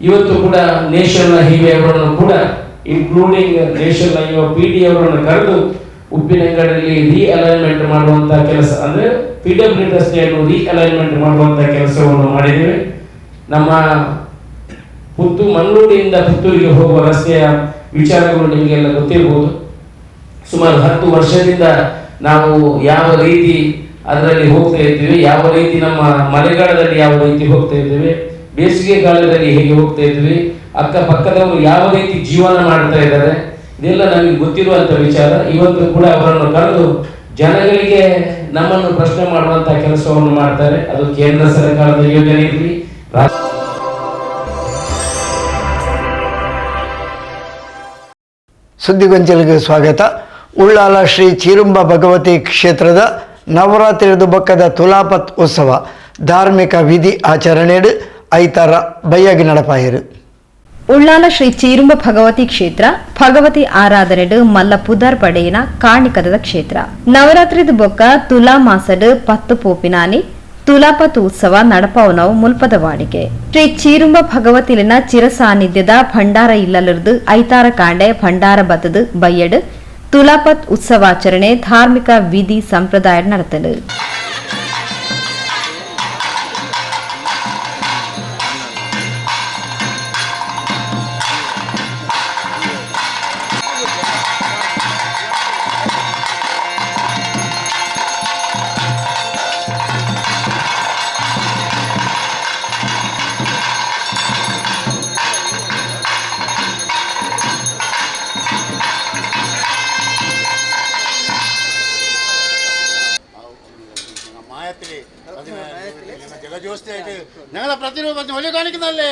ಇವತ್ತು ಕೂಡ ನ್ಯಾಷನಲ್ ಹೈವೇ ಅವರನ್ನು ಕೂಡ ಇನ್ಕ್ಲೂಡಿಂಗ್ ನ್ಯಾಷನಲ್ ಹೈವೇ PD ಅವರನ್ನು ಕರೆದು ಉಪ್ಪಿನಂಗಡಿಯಲ್ಲಿ ರೀಅಲೈನ್ಮೆಂಟ್ ಮಾಡುವಂತಹ ಕೆಲಸ, ಅಂದ್ರೆ PW ರಸ್ತೆಯನ್ನು ರೀಅಲೈನ್ಮೆಂಟ್ ಮಾಡುವಂತಹ ಕೆಲಸವನ್ನು ಮಾಡಿದ್ದೇವೆ. ನಮ್ಮ ಮಂಗಳೂರಿನಿಂದ ಪುತ್ತೂರಿಗೆ ಹೋಗುವ ರಸ್ತೆಯ ವಿಚಾರಗಳು ನಿಮಗೆಲ್ಲ ಗೊತ್ತಿರಬಹುದು. ಸುಮಾರು 10 ವರ್ಷದಿಂದ ನಾವು ಯಾವ ರೀತಿ ಅದರಲ್ಲಿ ಹೋಗ್ತಾ ಇದ್ದೀವಿ, ಯಾವ ರೀತಿ ನಮ್ಮ ಮಳೆಗಾಲದಲ್ಲಿ ಯಾವ ರೀತಿ ಹೋಗ್ತಾ ಇದ್ದೀವಿ, ಬೇಸಿಗೆ ಕಾಲದಲ್ಲಿ ಹೇಗೆ ಹೋಗ್ತಾ ಇದ್ವಿ, ಅಕ್ಕಪಕ್ಕದವರು ಯಾವ ರೀತಿ ಜೀವನ ಮಾಡ್ತಾ ಇದ್ದಾರೆ, ಇದೆಲ್ಲ ನಮಗೆ ಗೊತ್ತಿರುವಂಥ ವಿಚಾರ. ಇವತ್ತು ಕೂಡ ಅವರನ್ನು ಕರೆದು ಜನಗಳಿಗೆ ನಮ್ಮನ್ನು ಪ್ರಶ್ನೆ ಮಾಡುವಂಥ ಕೆಲಸವನ್ನು ಮಾಡ್ತಾರೆ. ಅದು ಕೇಂದ್ರ ಸರ್ಕಾರದ ಯೋಜನೆ ಇರಲಿ, ಸುದ್ದಿಗೊಂಚಲಿಗೆ ಸ್ವಾಗತ. ಉಳ್ಳಾಲ ಶ್ರೀ ಚೀರುಂಬ ಭಗವತಿ ಕ್ಷೇತ್ರದ ನವರಾತ್ರಿಯದು ಬೊಕ್ಕದ ತುಲಾಪತ್ ಉತ್ಸವ ಧಾರ್ಮಿಕ ವಿಧಿ ಆಚರಣೆಡು ಐತಾರ ಬಯ್ಯಾಗಿ ನಡಪಾಯಿರು. ಉಳ್ಳಾಲ ಶ್ರೀ ಚೀರುಂಬ ಭಗವತಿ ಕ್ಷೇತ್ರ ಭಗವತಿ ಆರಾಧನೆಡು ಮಲ್ಲ ಪುದರ್ ಪಡೆಯಿನ ಕಾಣಿಕದ ಕ್ಷೇತ್ರ. ನವರಾತ್ರಿದ ಬೊಕ್ಕ ತುಲಾ ಮಾಸಡು 10 ಪೋಪಿನಾನಿ ತುಲಾಪತ್ ಉತ್ಸವ ನಡಪವನವು ಮುಲ್ಪದ ವಾಡಿಕೆ. ಶ್ರೀ ಚೀರುಂಬ ಭಗವತಿಲಿನ ಚಿರ ಸಾನ್ನಿಧ್ಯದ ಭಂಡಾರ ಇಲ್ಲಲಿರ್ದು ಐತಾರ ಕಾಂಡೆ ಭಂಡಾರ ಬತ್ತದು ಬಯ್ಯಡು ತುಲಾಪತ್ ಉತ್ಸವಾಚರಣೆ ಧಾರ್ಮಿಕ ವಿಧಿ ಸಂಪ್ರದಾಯ ನಡೆತದು. ഞങ്ങളെ പ്രതിരൂപത്തിന് ഒലി കാണിക്കുന്നല്ലേ.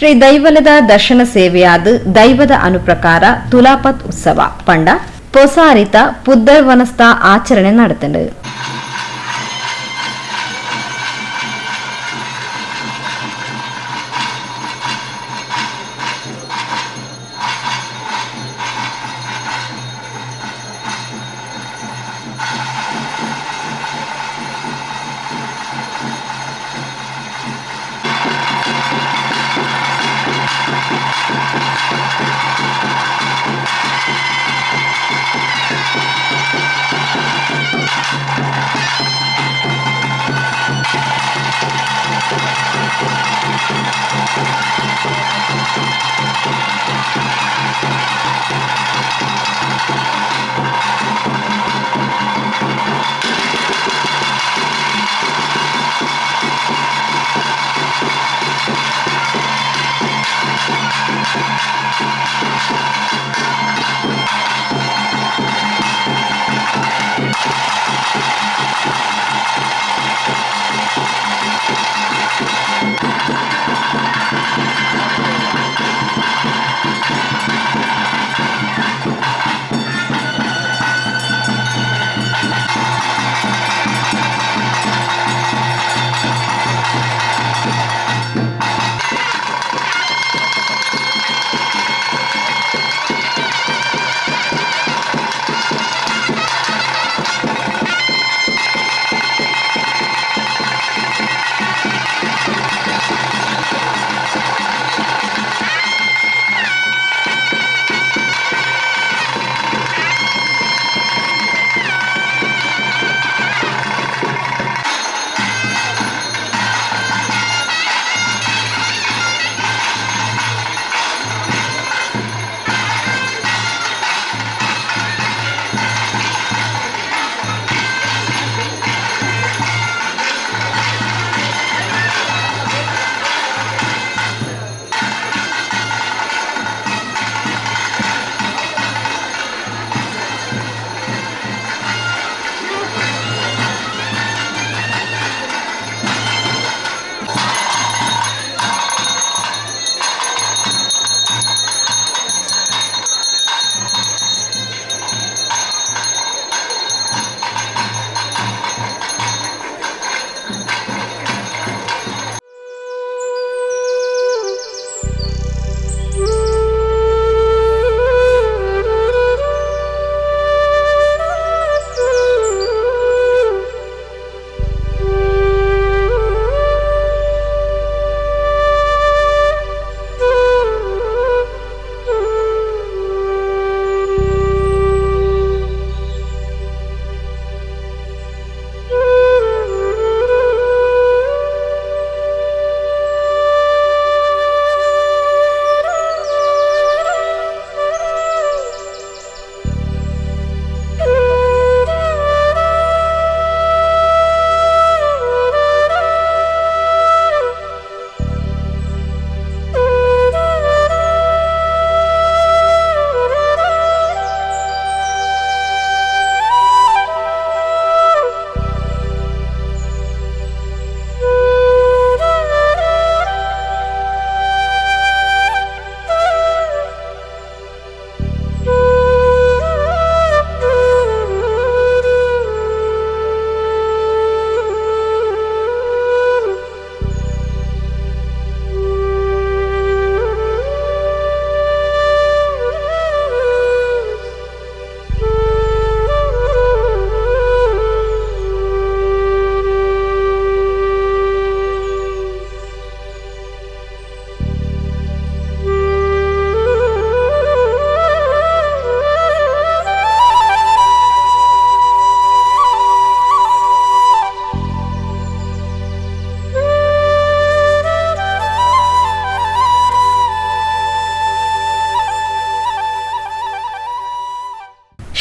Shri ದೈವಲದ ದರ್ಶನ ಸೇವೆಯಾದ ದೈವದ ಅನುಪ್ರಕಾರ ತುಲಾಪತ್ ಉತ್ಸವ ಪಂಡ ಪೊಸಾರಿತ ಪುದ್ದರ್ ವನಸ್ತ ಆಚರಣೆ ನಡೆತಂಡು.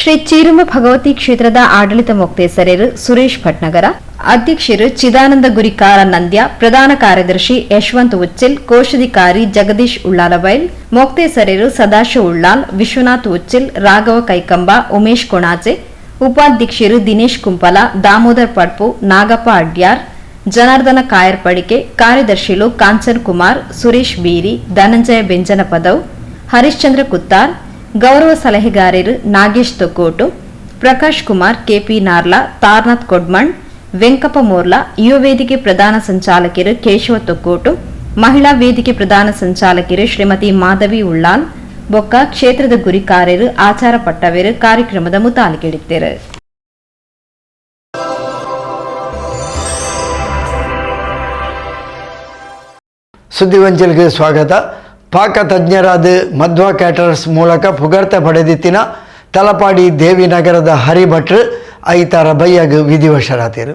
ಶ್ರೀ ಚೀರುಮ ಭಗವತಿ ಕ್ಷೇತ್ರದ ಆಡಳಿತ ಮೊಕ್ತೇಸರರು ಸುರೇಶ್ ಭಟ್ನಗರ, ಅಧ್ಯಕ್ಷರು ಚಿದಾನಂದ ಗುರಿಕಾರ ನಂದ್ಯ, ಪ್ರಧಾನ ಕಾರ್ಯದರ್ಶಿ ಯಶವಂತ್ ಉಚ್ಚಿಲ್, ಕೋಶಾಧಿಕಾರಿ ಜಗದೀಶ್ ಉಳ್ಳಾಲಬೈಲ್, ಮೊಕ್ತೇಸರರು ಸದಾಶಿವ ಉಳ್ಳಾಲ್, ವಿಶ್ವನಾಥ್ ಉಚ್ಚಿಲ್, ರಾಘವ ಕೈಕಂಬ, ಉಮೇಶ್ ಕೊಣಾಜೆ, ಉಪಾಧ್ಯಕ್ಷರು ದಿನೇಶ್ ಕುಂಪಲ, ದಾಮೋದರ್ ಪಡ್ಪು, ನಾಗಪ್ಪ ಅಡ್ಯಾರ್, Janardhana ಕಾಯರ್ಪಡಿಕೆ, ಕಾರ್ಯದರ್ಶಿಲು ಕಾಂಚನ್ ಕುಮಾರ್, ಸುರೇಶ್ ಬೀರಿ, ಧನಂಜಯ ಬೆಂಜನಪದವ್, ಹರಿಶ್ಚಂದ್ರ ಕುತ್ತಾರ್, ಗೌರವ ಸಲಹೆಗಾರರು ನಾಗೇಶ್ ತೊಕ್ಕೋಟು, ಪ್ರಕಾಶ್ ಕುಮಾರ್, ಕೆಪಿ ನಾರ್ಲಾ, ತಾರ್ನಾಥ್ ಕೊಡ್ಮಣ್, ವೆಂಕಪ್ಪ ಮೋರ್ಲಾ, ಯುವ ವೇದಿಕೆ ಪ್ರಧಾನ ಸಂಚಾಲಕರು ಕೇಶವ ತೊಕ್ಕೋಟು, ಮಹಿಳಾ ವೇದಿಕೆ ಪ್ರಧಾನ ಸಂಚಾಲಕರು ಶ್ರೀಮತಿ ಮಾಧವಿ ಉಳ್ಳಾಲ್, ಬೊಕ್ಕ ಕ್ಷೇತ್ರದ ಗುರಿಕಾರರು ಆಚಾರ ಪಟ್ಟವೇರು ಕಾರ್ಯಕ್ರಮದ ಮುತಾಲಿಕೆಡಿತ್ತರು. ಸುದ್ದಿವಂಚಲಿಗೆ ಸ್ವಾಗತ. ಪಾಕ ತಜ್ಞರಾದ ಮಧ್ವ ಕ್ಯಾಟರರ್ಸ್ ಮೂಲಕ ಪುಗರ್ತೆ ಪಡೆದಿತ್ತಿನ ತಲಪಾಡಿ ದೇವಿನಗರದ ಹರಿಭಟ್ರು ಐತಾರ ಬಯ್ಯಗ್ ವಿಧಿವಶರಾತಿರು.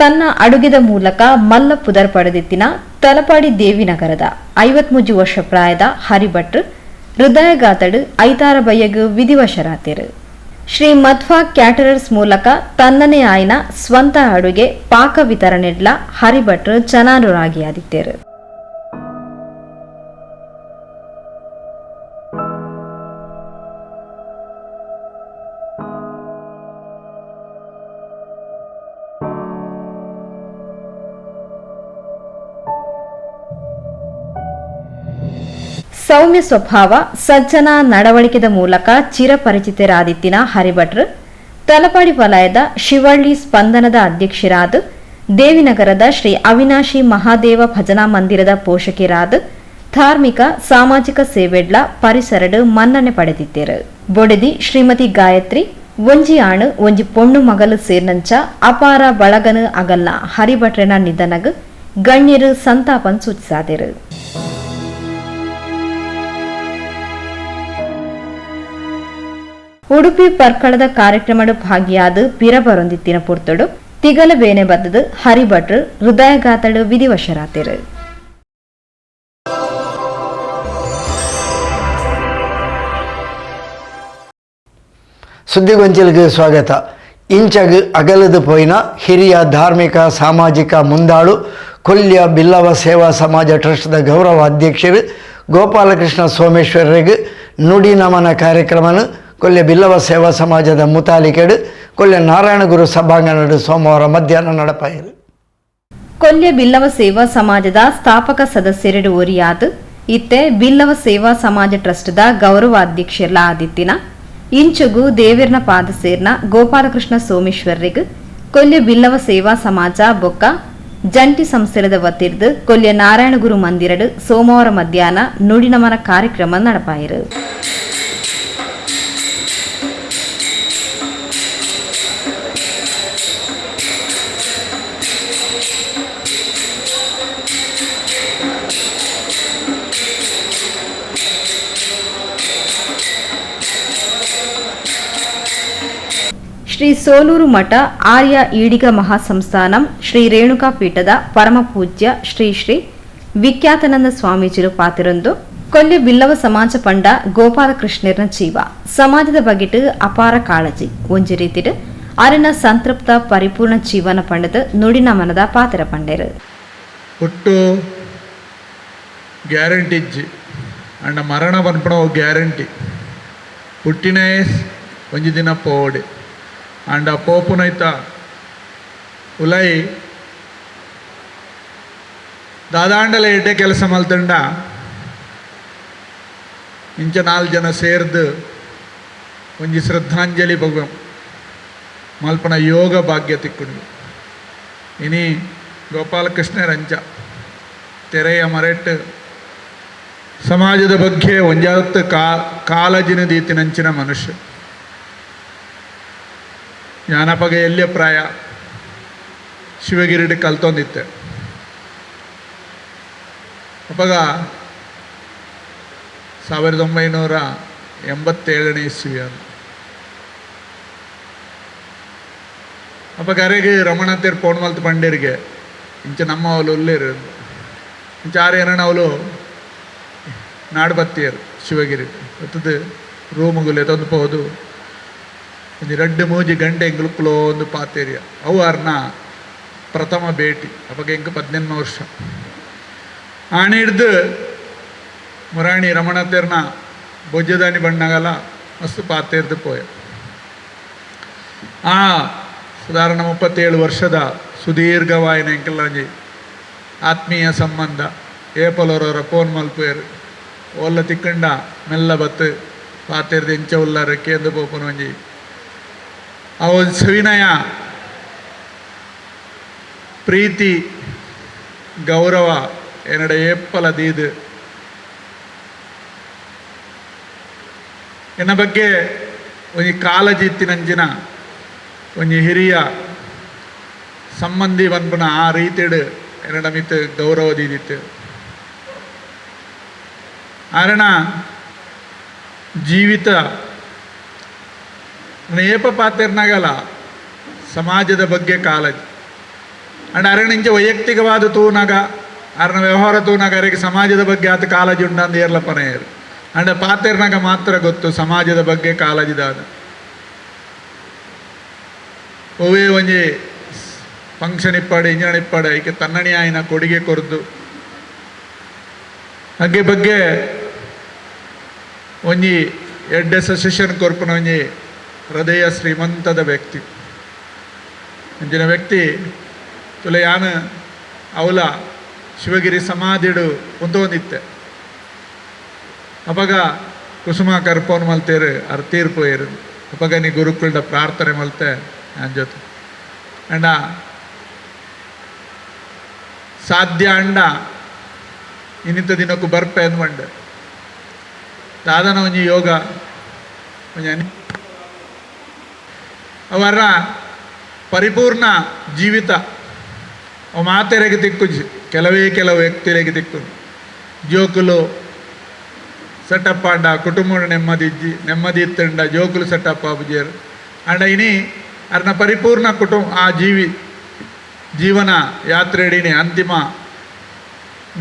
ತನ್ನ ಅಡುಗೆದ ಮೂಲಕ ಮಲ್ಲ ಪುದರ್ ಪಡೆದಿತ್ತಿನ ತಲಪಾಡಿ ದೇವಿನಗರದ 53 ವರ್ಷ ಪ್ರಾಯದ ಹರಿಭಟ್ರು ಹೃದಯಘಾತಡು ಐತಾರ ಬಯ್ಯಗ್ ವಿಧಿವಶರಾತಿರು. ಶ್ರೀ ಮಧ್ವ ಕ್ಯಾಟರರ್ಸ್ ಮೂಲಕ ತನ್ನನೇ ಆಯ್ನ ಸ್ವಂತ ಅಡುಗೆ ಪಾಕ ವಿತರಣೆಡ್ಲ ಹರಿಭಟ್ರು ಜನಾನುರಾಗಿಯಾದಿತ್ತೇರು. ಸೌಮ್ಯ ಸ್ವಭಾವ, ಸಜ್ಜನ ನಡವಳಿಕೆದ ಮೂಲಕ ಚಿರಪರಿಚಿತರಾದಿತ್ತಿನ ಹರಿಭಟ್ರು ತಲಪಾಡಿ ವಲಯದ ಶಿವಳ್ಳಿ ಸ್ಪಂದನದ ಅಧ್ಯಕ್ಷರಾದ, ದೇವಿನಗರದ ಶ್ರೀ ಅವಿನಾಶಿ ಮಹಾದೇವ ಭಜನಾ ಮಂದಿರದ ಪೋಷಕರಾದ, ಧಾರ್ಮಿಕ ಸಾಮಾಜಿಕ ಸೇವೆಡ್ಲ ಪರಿಸರಡು ಮನ್ನಣೆ ಪಡೆದಿದ್ದರು. ಬೊಡೆದಿ ಶ್ರೀಮತಿ ಗಾಯತ್ರಿ, ಒಂಜಿ ಆಣು ಒಂಜಿ ಪೊಣ್ಣು ಮಗಲು ಸೇರ್ನಂಚ ಅಪಾರ ಬಳಗನು ಅಗಲ್ನ ಹರಿಭಟ್ರನ ನಿಧನಗ್ ಗಣ್ಯರು ಸಂತಾಪನ್ ಸೂಚಿಸಾದರು. ಉಡುಪಿ ಪರ್ಕಳದ ಕಾರ್ಯಕ್ರಮಡು ಭಾಗಿಯಾದ ಪಿರಬರೊಂದಿತ್ತಿನ ಪುರ್ತಡು ತಿಗಲ ಬೇನೆ ಬದ್ದದು ಹರಿಭಟ್ರು ಹೃದಯಘಾತಡು ವಿಧಿವಶರಾತಿರು. ಸುದ್ದಿಗೊಂಚಿಲಿಗೆ ಸ್ವಾಗತ. ಇಂಚಗ್ ಅಗಲದ ಪೋಯಿನ ಹಿರಿಯ ಧಾರ್ಮಿಕ ಸಾಮಾಜಿಕ ಮುಂದಾಳು ಕೊಲ್ಯ ಬಿಲ್ಲವ ಸೇವಾ ಸಮಾಜ ಟ್ರಸ್ಟ್ದ ಗೌರವ ಅಧ್ಯಕ್ಷರು ಗೋಪಾಲಕೃಷ್ಣ ಸೋಮೇಶ್ವರರಿಗೆ ನುಡಿ ನಮನ ಕಾರ್ಯಕ್ರಮನ ಕೊಲ್ಯ ಬಿಲ್ಲವ ಸೇವಾ ಸಮಾಜದ ಮುತಾಲಿಕೆಡು ಕೊಲ್ಯ ನಾರಾಯಣಗುರು ಸಭಾಂಗಣಡು ಸೋಮವಾರ ಮಧ್ಯಾಹ್ನ ನಡಪಾಯಿರು. ಕೊಲ್ಯ ಬಿಲ್ಲವ ಸೇವಾ ಸಮಾಜದ ಸ್ಥಾಪಕ ಸದಸ್ಯರೆಡು ಒರಿಯಾದ ಇತ್ತೆ ಬಿಲ್ಲವ ಸೇವಾ ಸಮಾಜ ಟ್ರಸ್ಟ್ದ ಗೌರವ ಅಧ್ಯಕ್ಷರ್ಲ ಆದಿತ್ತಿನ ಇಂಚುಗು ದೇವಿರ್ನ ಪಾದ ಸೇರ್ನ ಗೋಪಾಲಕೃಷ್ಣ ಸೋಮೇಶ್ವರರಿಗೆ ಕೊಲ್ಯ ಬಿಲ್ಲವ ಸೇವಾ ಸಮಾಜ ಬೊಕ್ಕ ಜಂಟಿ ಸಂಸ್ಥೆದ ವತಿರ್ದು ಕೊಲ್ಯ ನಾರಾಯಣಗುರು ಮಂದಿರಡು ಸೋಮವಾರ ಮಧ್ಯಾಹ್ನ ನುಡಿನಮನ ಕಾರ್ಯಕ್ರಮ ನಡಪಾಯಿರು. ಶ್ರೀ ಸೋಲೂರು ಮಠ ಆರ್ಯ ಈಡಿಗ ಮಹಾಸಂಸ್ಥಾನಂ ಶ್ರೀ ರೇಣುಕಾ ಪೀಠದ ಪರಮಪೂಜ್ಯ ಶ್ರೀ ಶ್ರೀ ವಿಖ್ಯಾತಾನಂದ ಸ್ವಾಮೀಜಿರು ಪಾತಿರೊಂದು ಕೊಲ್ಯ ಬಿಲ್ಲವ ಸಮಾಜ ಪಂಡ ಗೋಪಾಲಕೃಷ್ಣರ್ನ ಜೀವ ಸಮಾಜದ ಬಗೆಟ್ ಅಪಾರ ಕಾಳಜಿ ಒಂಜಿ ರೀತಿಡ್ ಅರನ ಸಂತೃಪ್ತ ಪರಿಪೂರ್ಣ ಜೀವನ ಪಂಡದ ನುಡಿನ ಮನದ ಪಾತ್ರ ಪಂಡೇರು. ಒಟ್ಟು ಗ್ಯಾರಂಟಿ ಅಂಡ ಮರಣ ಪನ್ಪಣ ಗ್ಯಾರಂಟಿ ಪುಟ್ಟಿನೇ ಒಂಜಿ ದಿನ ಪೋವಡೆ ಅಂಡ ಪೋಪುನೈತ ಉಲೈ ದಾದಾಂಡಲ ಎಡ್ಡೆ ಕೆಲಸ ಮಲ್ತಂಡ ಇಂಚ ನಾಲ್ ಜನ ಸೇರ್ದು ಒಂಜಿ ಶ್ರದ್ಧಾಂಜಲಿ ಭಗವ ಮಲ್ಪನ ಯೋಗ ಭಾಗ್ಯ ತಿಕ್ಕುಂಡು. ಇನಿ ಗೋಪಾಲಕೃಷ್ಣ ರಂಚ ತೆರೆಯ ಮರೆಟ್ ಸಮಾಜದ ಬಗ್ಗೆ ಒಂಜಾತ್ ಕಾಲಜಿನ ದೀತಿನಂಚಿನ ಮನುಷ್ಯ. ಜ್ಞಾನಪಗ ಎಲ್ಲಿಯ ಪ್ರಾಯ ಶಿವಗಿರಿಡಿ ಕಲ್ತೊಂದಿತ್ತೆ. ಅಪಗ 1987ನೇ ಇಸ್ವಿ ಅದು. ಅಪಗ ಅರೆಗೆ ರಮಣ ತೇರ್ ಫೋನ್ ಮಲ್ತು ಪಂಡೇರಿಗೆ ಇಂಚ ನಮ್ಮ ಅವಳು ಉಲ್ಲೇರು ಇಂಚ ಆರು ಏನಣ್ಣ ಅವಳು ನಾಡುಬತ್ತಿಯರು ಶಿವಗಿರಿ ಹೊತ್ತದು ರೂಮುಗುಲೆ ತಂದು ಪೋದು ಒಂಜಿ ರಡ್ಡು ಮೂಜಿ ಗಂಟೆ ಎಂಗ್ಲು ಒಂದು ಪಾತೇರಿಯ ಅವು ಅರ್ನ ಪ್ರಥಮ ಭೇಟಿ. ಅಪಗ ಎಂಕ್ 18 ವರ್ಷ ಆಣೆ ಹಿಡ್ದು ಮುರಾಣಿ ರಮಣ ತೇರ್ನ ಬೊಜ್ಜದಾನಿ ಬಣ್ಣಗಲ ಮಸ್ತ್ ಪಾತೇರ್ದು ಪೋಯ. ಆ ಸಾಧಾರಣ 37 ವರ್ಷದ ಸುದೀರ್ಘವಾಯಿನ ಎಂಕಲ್ಲಾಂಜಿ ಆತ್ಮೀಯ ಸಂಬಂಧ. ಏಪಲೋರವರ ಫೋನ್ ಮಲ್ಪೇರು ಓಲ್ಲ ತಿಕ್ಕಂಡ ಮೆಲ್ಲ ಬತ್ತು ಪಾತೆರ್ದು ಎಂಚ ಉಲ್ಲಾರ ಕೇಂದ್ರ ಪೋಪನ ಒಂಜಿ ಆ ಒಂದು ಸವಿನಯ ಪ್ರೀತಿ ಗೌರವ ಎನ್ನಡ ಏಪ್ಪಲ ದೀದು ಎನ್ನ ಬಗ್ಗೆ ಒಂಜಿ ಕಾಳಜಿ ಇತ್ತಿನಂಚಿನ ಒಂಜಿ ಹಿರಿಯ ಸಂಬಂಧಿ ಪನ್ಪುನ ಆ ರೀತಿಡ್ ಎನ್ನಡ ಮಿತ್ ಗೌರವ ದೀದಿತ್ತು. ಆರಣ ಜೀವಿತ ಏಪ ಪಾತೆರ್ನಾಗಲ ಸಮಾಜದ ಬಗ್ಗೆ ಕಾಳಜಿ ಅಂಡ್ ಅರಣ ಇಂಚ ವೈಯಕ್ತಿಕವಾದ ತೂನಾಗ ಅರಣ ವ್ಯವಹಾರ ತೂನಾಗ ಅರೆಗೆ ಸಮಾಜದ ಬಗ್ಗೆ ಆತ ಕಾಳಜಿ ಉಂಡಂದು ಏರ್ಲಪ್ಪನ ಏರು. ಅಂಡ ಪಾತೆರ್ನಾಗ ಮಾತ್ರ ಗೊತ್ತು ಸಮಾಜದ ಬಗ್ಗೆ ಕಾಳಜಿದಾದ. ಒವೇ ಒಂಜಿ ಫಂಕ್ಷನ್ ಇಪ್ಪಾಡು ಇಂಜನ್ ಇಪ್ಪಾಡು ಐಕೆ ತನ್ನಣಿ ಆಯ್ನ ಕೊಡುಗೆ ಕೊರ್ದು ಹಾಗೆ ಬಗ್ಗೆ ಒಂಜಿ ಎಡ್ಡೆ ಸಜೆಷನ್ ಕೊರ್ಪುನ ಒಂಜಿ ಹೃದಯ ಶ್ರೀಮಂತದ ವ್ಯಕ್ತಿ. ಅಂಚಿನ ವ್ಯಕ್ತಿ ತುಲೆ ಯಾನು ಅವಲ ಶಿವಗಿರಿ ಸಮಾಧಿಡು ಉಂತೊಂದಿತ್ತೆ. ಅಪಗ ಕುಸುಮ ಕರ್ಪೋನ್ ಮಲ್ತೇರು ಅರ್ ತೀರ್ಪು ಏರು. ಅಪಗ ನೀ ಗುರುಕುಲ್ಡ ಪ್ರಾರ್ಥನೆ ಮಲ್ತೆ ನನ್ನ ಜೊತೆ ಅಂಡ ಸಾಧ್ಯ ಅಂಡ ಇನ್ನಿತ ದಿನಕ್ಕೂ ಬರ್ಪೆ ಅಂದ್ಮಂಡ ದಾದನ ಒಂಜಿ ಯೋಗ ಒಂಜಿ ಅವರ ಪರಿಪೂರ್ಣ ಜೀವಿತ ಅವು ಮಾತೆರೆಗೆ ತಿಕ್ಕುಜಿ ಕೆಲವೇ ಕೆಲವು ವ್ಯಕ್ತಿರೆಗೆ ತಿಕ್ಕು. ಜೋಕುಲು ಸೆಟಪ್ ಆಂಡ ಕುಟುಂಬ ನೆಮ್ಮದಿ ಇಜ್ಜಿ ನೆಮ್ಮದಿ ಇತ್ತಂಡ ಜೋಕುಲು ಸೆಟಪ್ ಆಪುಜೇರು ಅಂಡ ಇನಿ ಅರ್ನ ಪರಿಪೂರ್ಣ ಕುಟುಂಬ ಆ ಜೀವನ ಯಾತ್ರೆಡಿನಿ ಅಂತಿಮ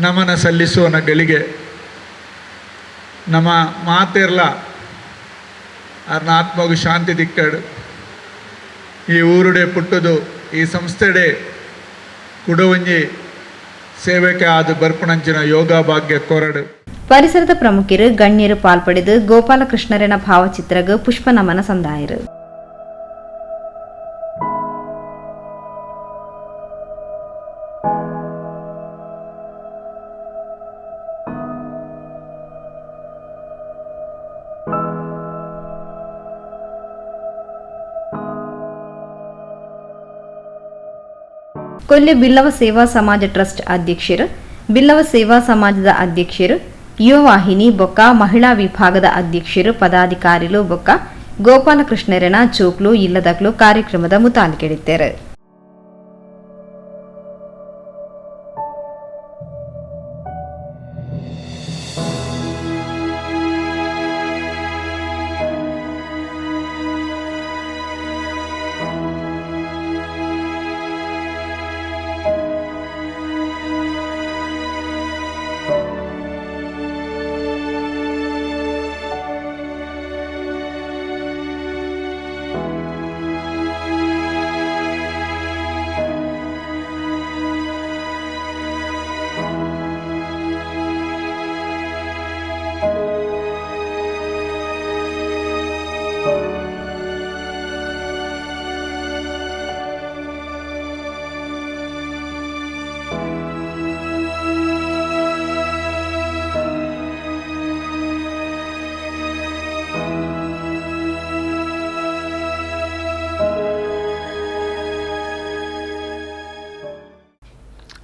ನಮನ ಸಲ್ಲಿಸುವನ ಗಳಿಗೆ ನಮ್ಮ ಮಾತೆರ್ಲ ಅರ್ನ ಆತ್ಮಗೂ ಶಾಂತಿ ದಿಕ್ಕಡು. ಈ ಊರುಡೆ ಪುಟ್ಟುದು ಈ ಸಂಸ್ಥೆಡೆ ಕುಡವಂಜಿ ಸೇವೆಗೆ ಆದ ಬರ್ಪುಣಂಚಿನ ಯೋಗ ಭಾಗ್ಯ ಕೊರಡು. ಪರಿಸರದ ಪ್ರಮುಖರು ಗಣ್ಯರು ಪಾಲ್ಪಡೆದು ಗೋಪಾಲಕೃಷ್ಣರನ ಭಾವಚಿತ್ರಗ್ ಪುಷ್ಪ ನಮನ ಸಂದಾಯರು. ಕೊಲ್ಯ ಬಿಲ್ಲವ ಸೇವಾ ಸಮಾಜ ಟ್ರಸ್ಟ್ ಅಧ್ಯಕ್ಷರು, ಬಿಲ್ಲವ ಸೇವಾ ಸಮಾಜದ ಅಧ್ಯಕ್ಷರು, ಯುವವಾಹಿನಿ ಬೊಕ್ಕ ಮಹಿಳಾ ವಿಭಾಗದ ಅಧ್ಯಕ್ಷರು, ಪದಾಧಿಕಾರಿಲು ಬೊಕ್ಕ ಗೋಪಾಲಕೃಷ್ಣರನ ಚೋಕ್ಲು ಇಲ್ಲದಕ್ಲು ಕಾರ್ಯಕ್ರಮದ ಮುತಾಲಿಕೆಡಿದ್ದಾರೆ.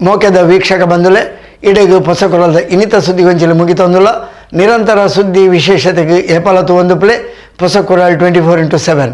ಮೋಕೆದ ವೀಕ್ಷಕ ಬಂಧುಲೆ ಇಡೆಗು ಪೊಸಕೊರಲ್ದ ಇನ್ನಿತ ಸುದ್ದಿಗೊಂಚಿಲು ಮುಗಿತೊಂದುಲ್ಲ. ನಿರಂತರ ಸುದ್ದಿ ವಿಶೇಷತೆಗೆ ಏಪಾಲತು ಒಂದು ಪ್ಲೇ ಪೊಸಕೊರಲ್ 24x7.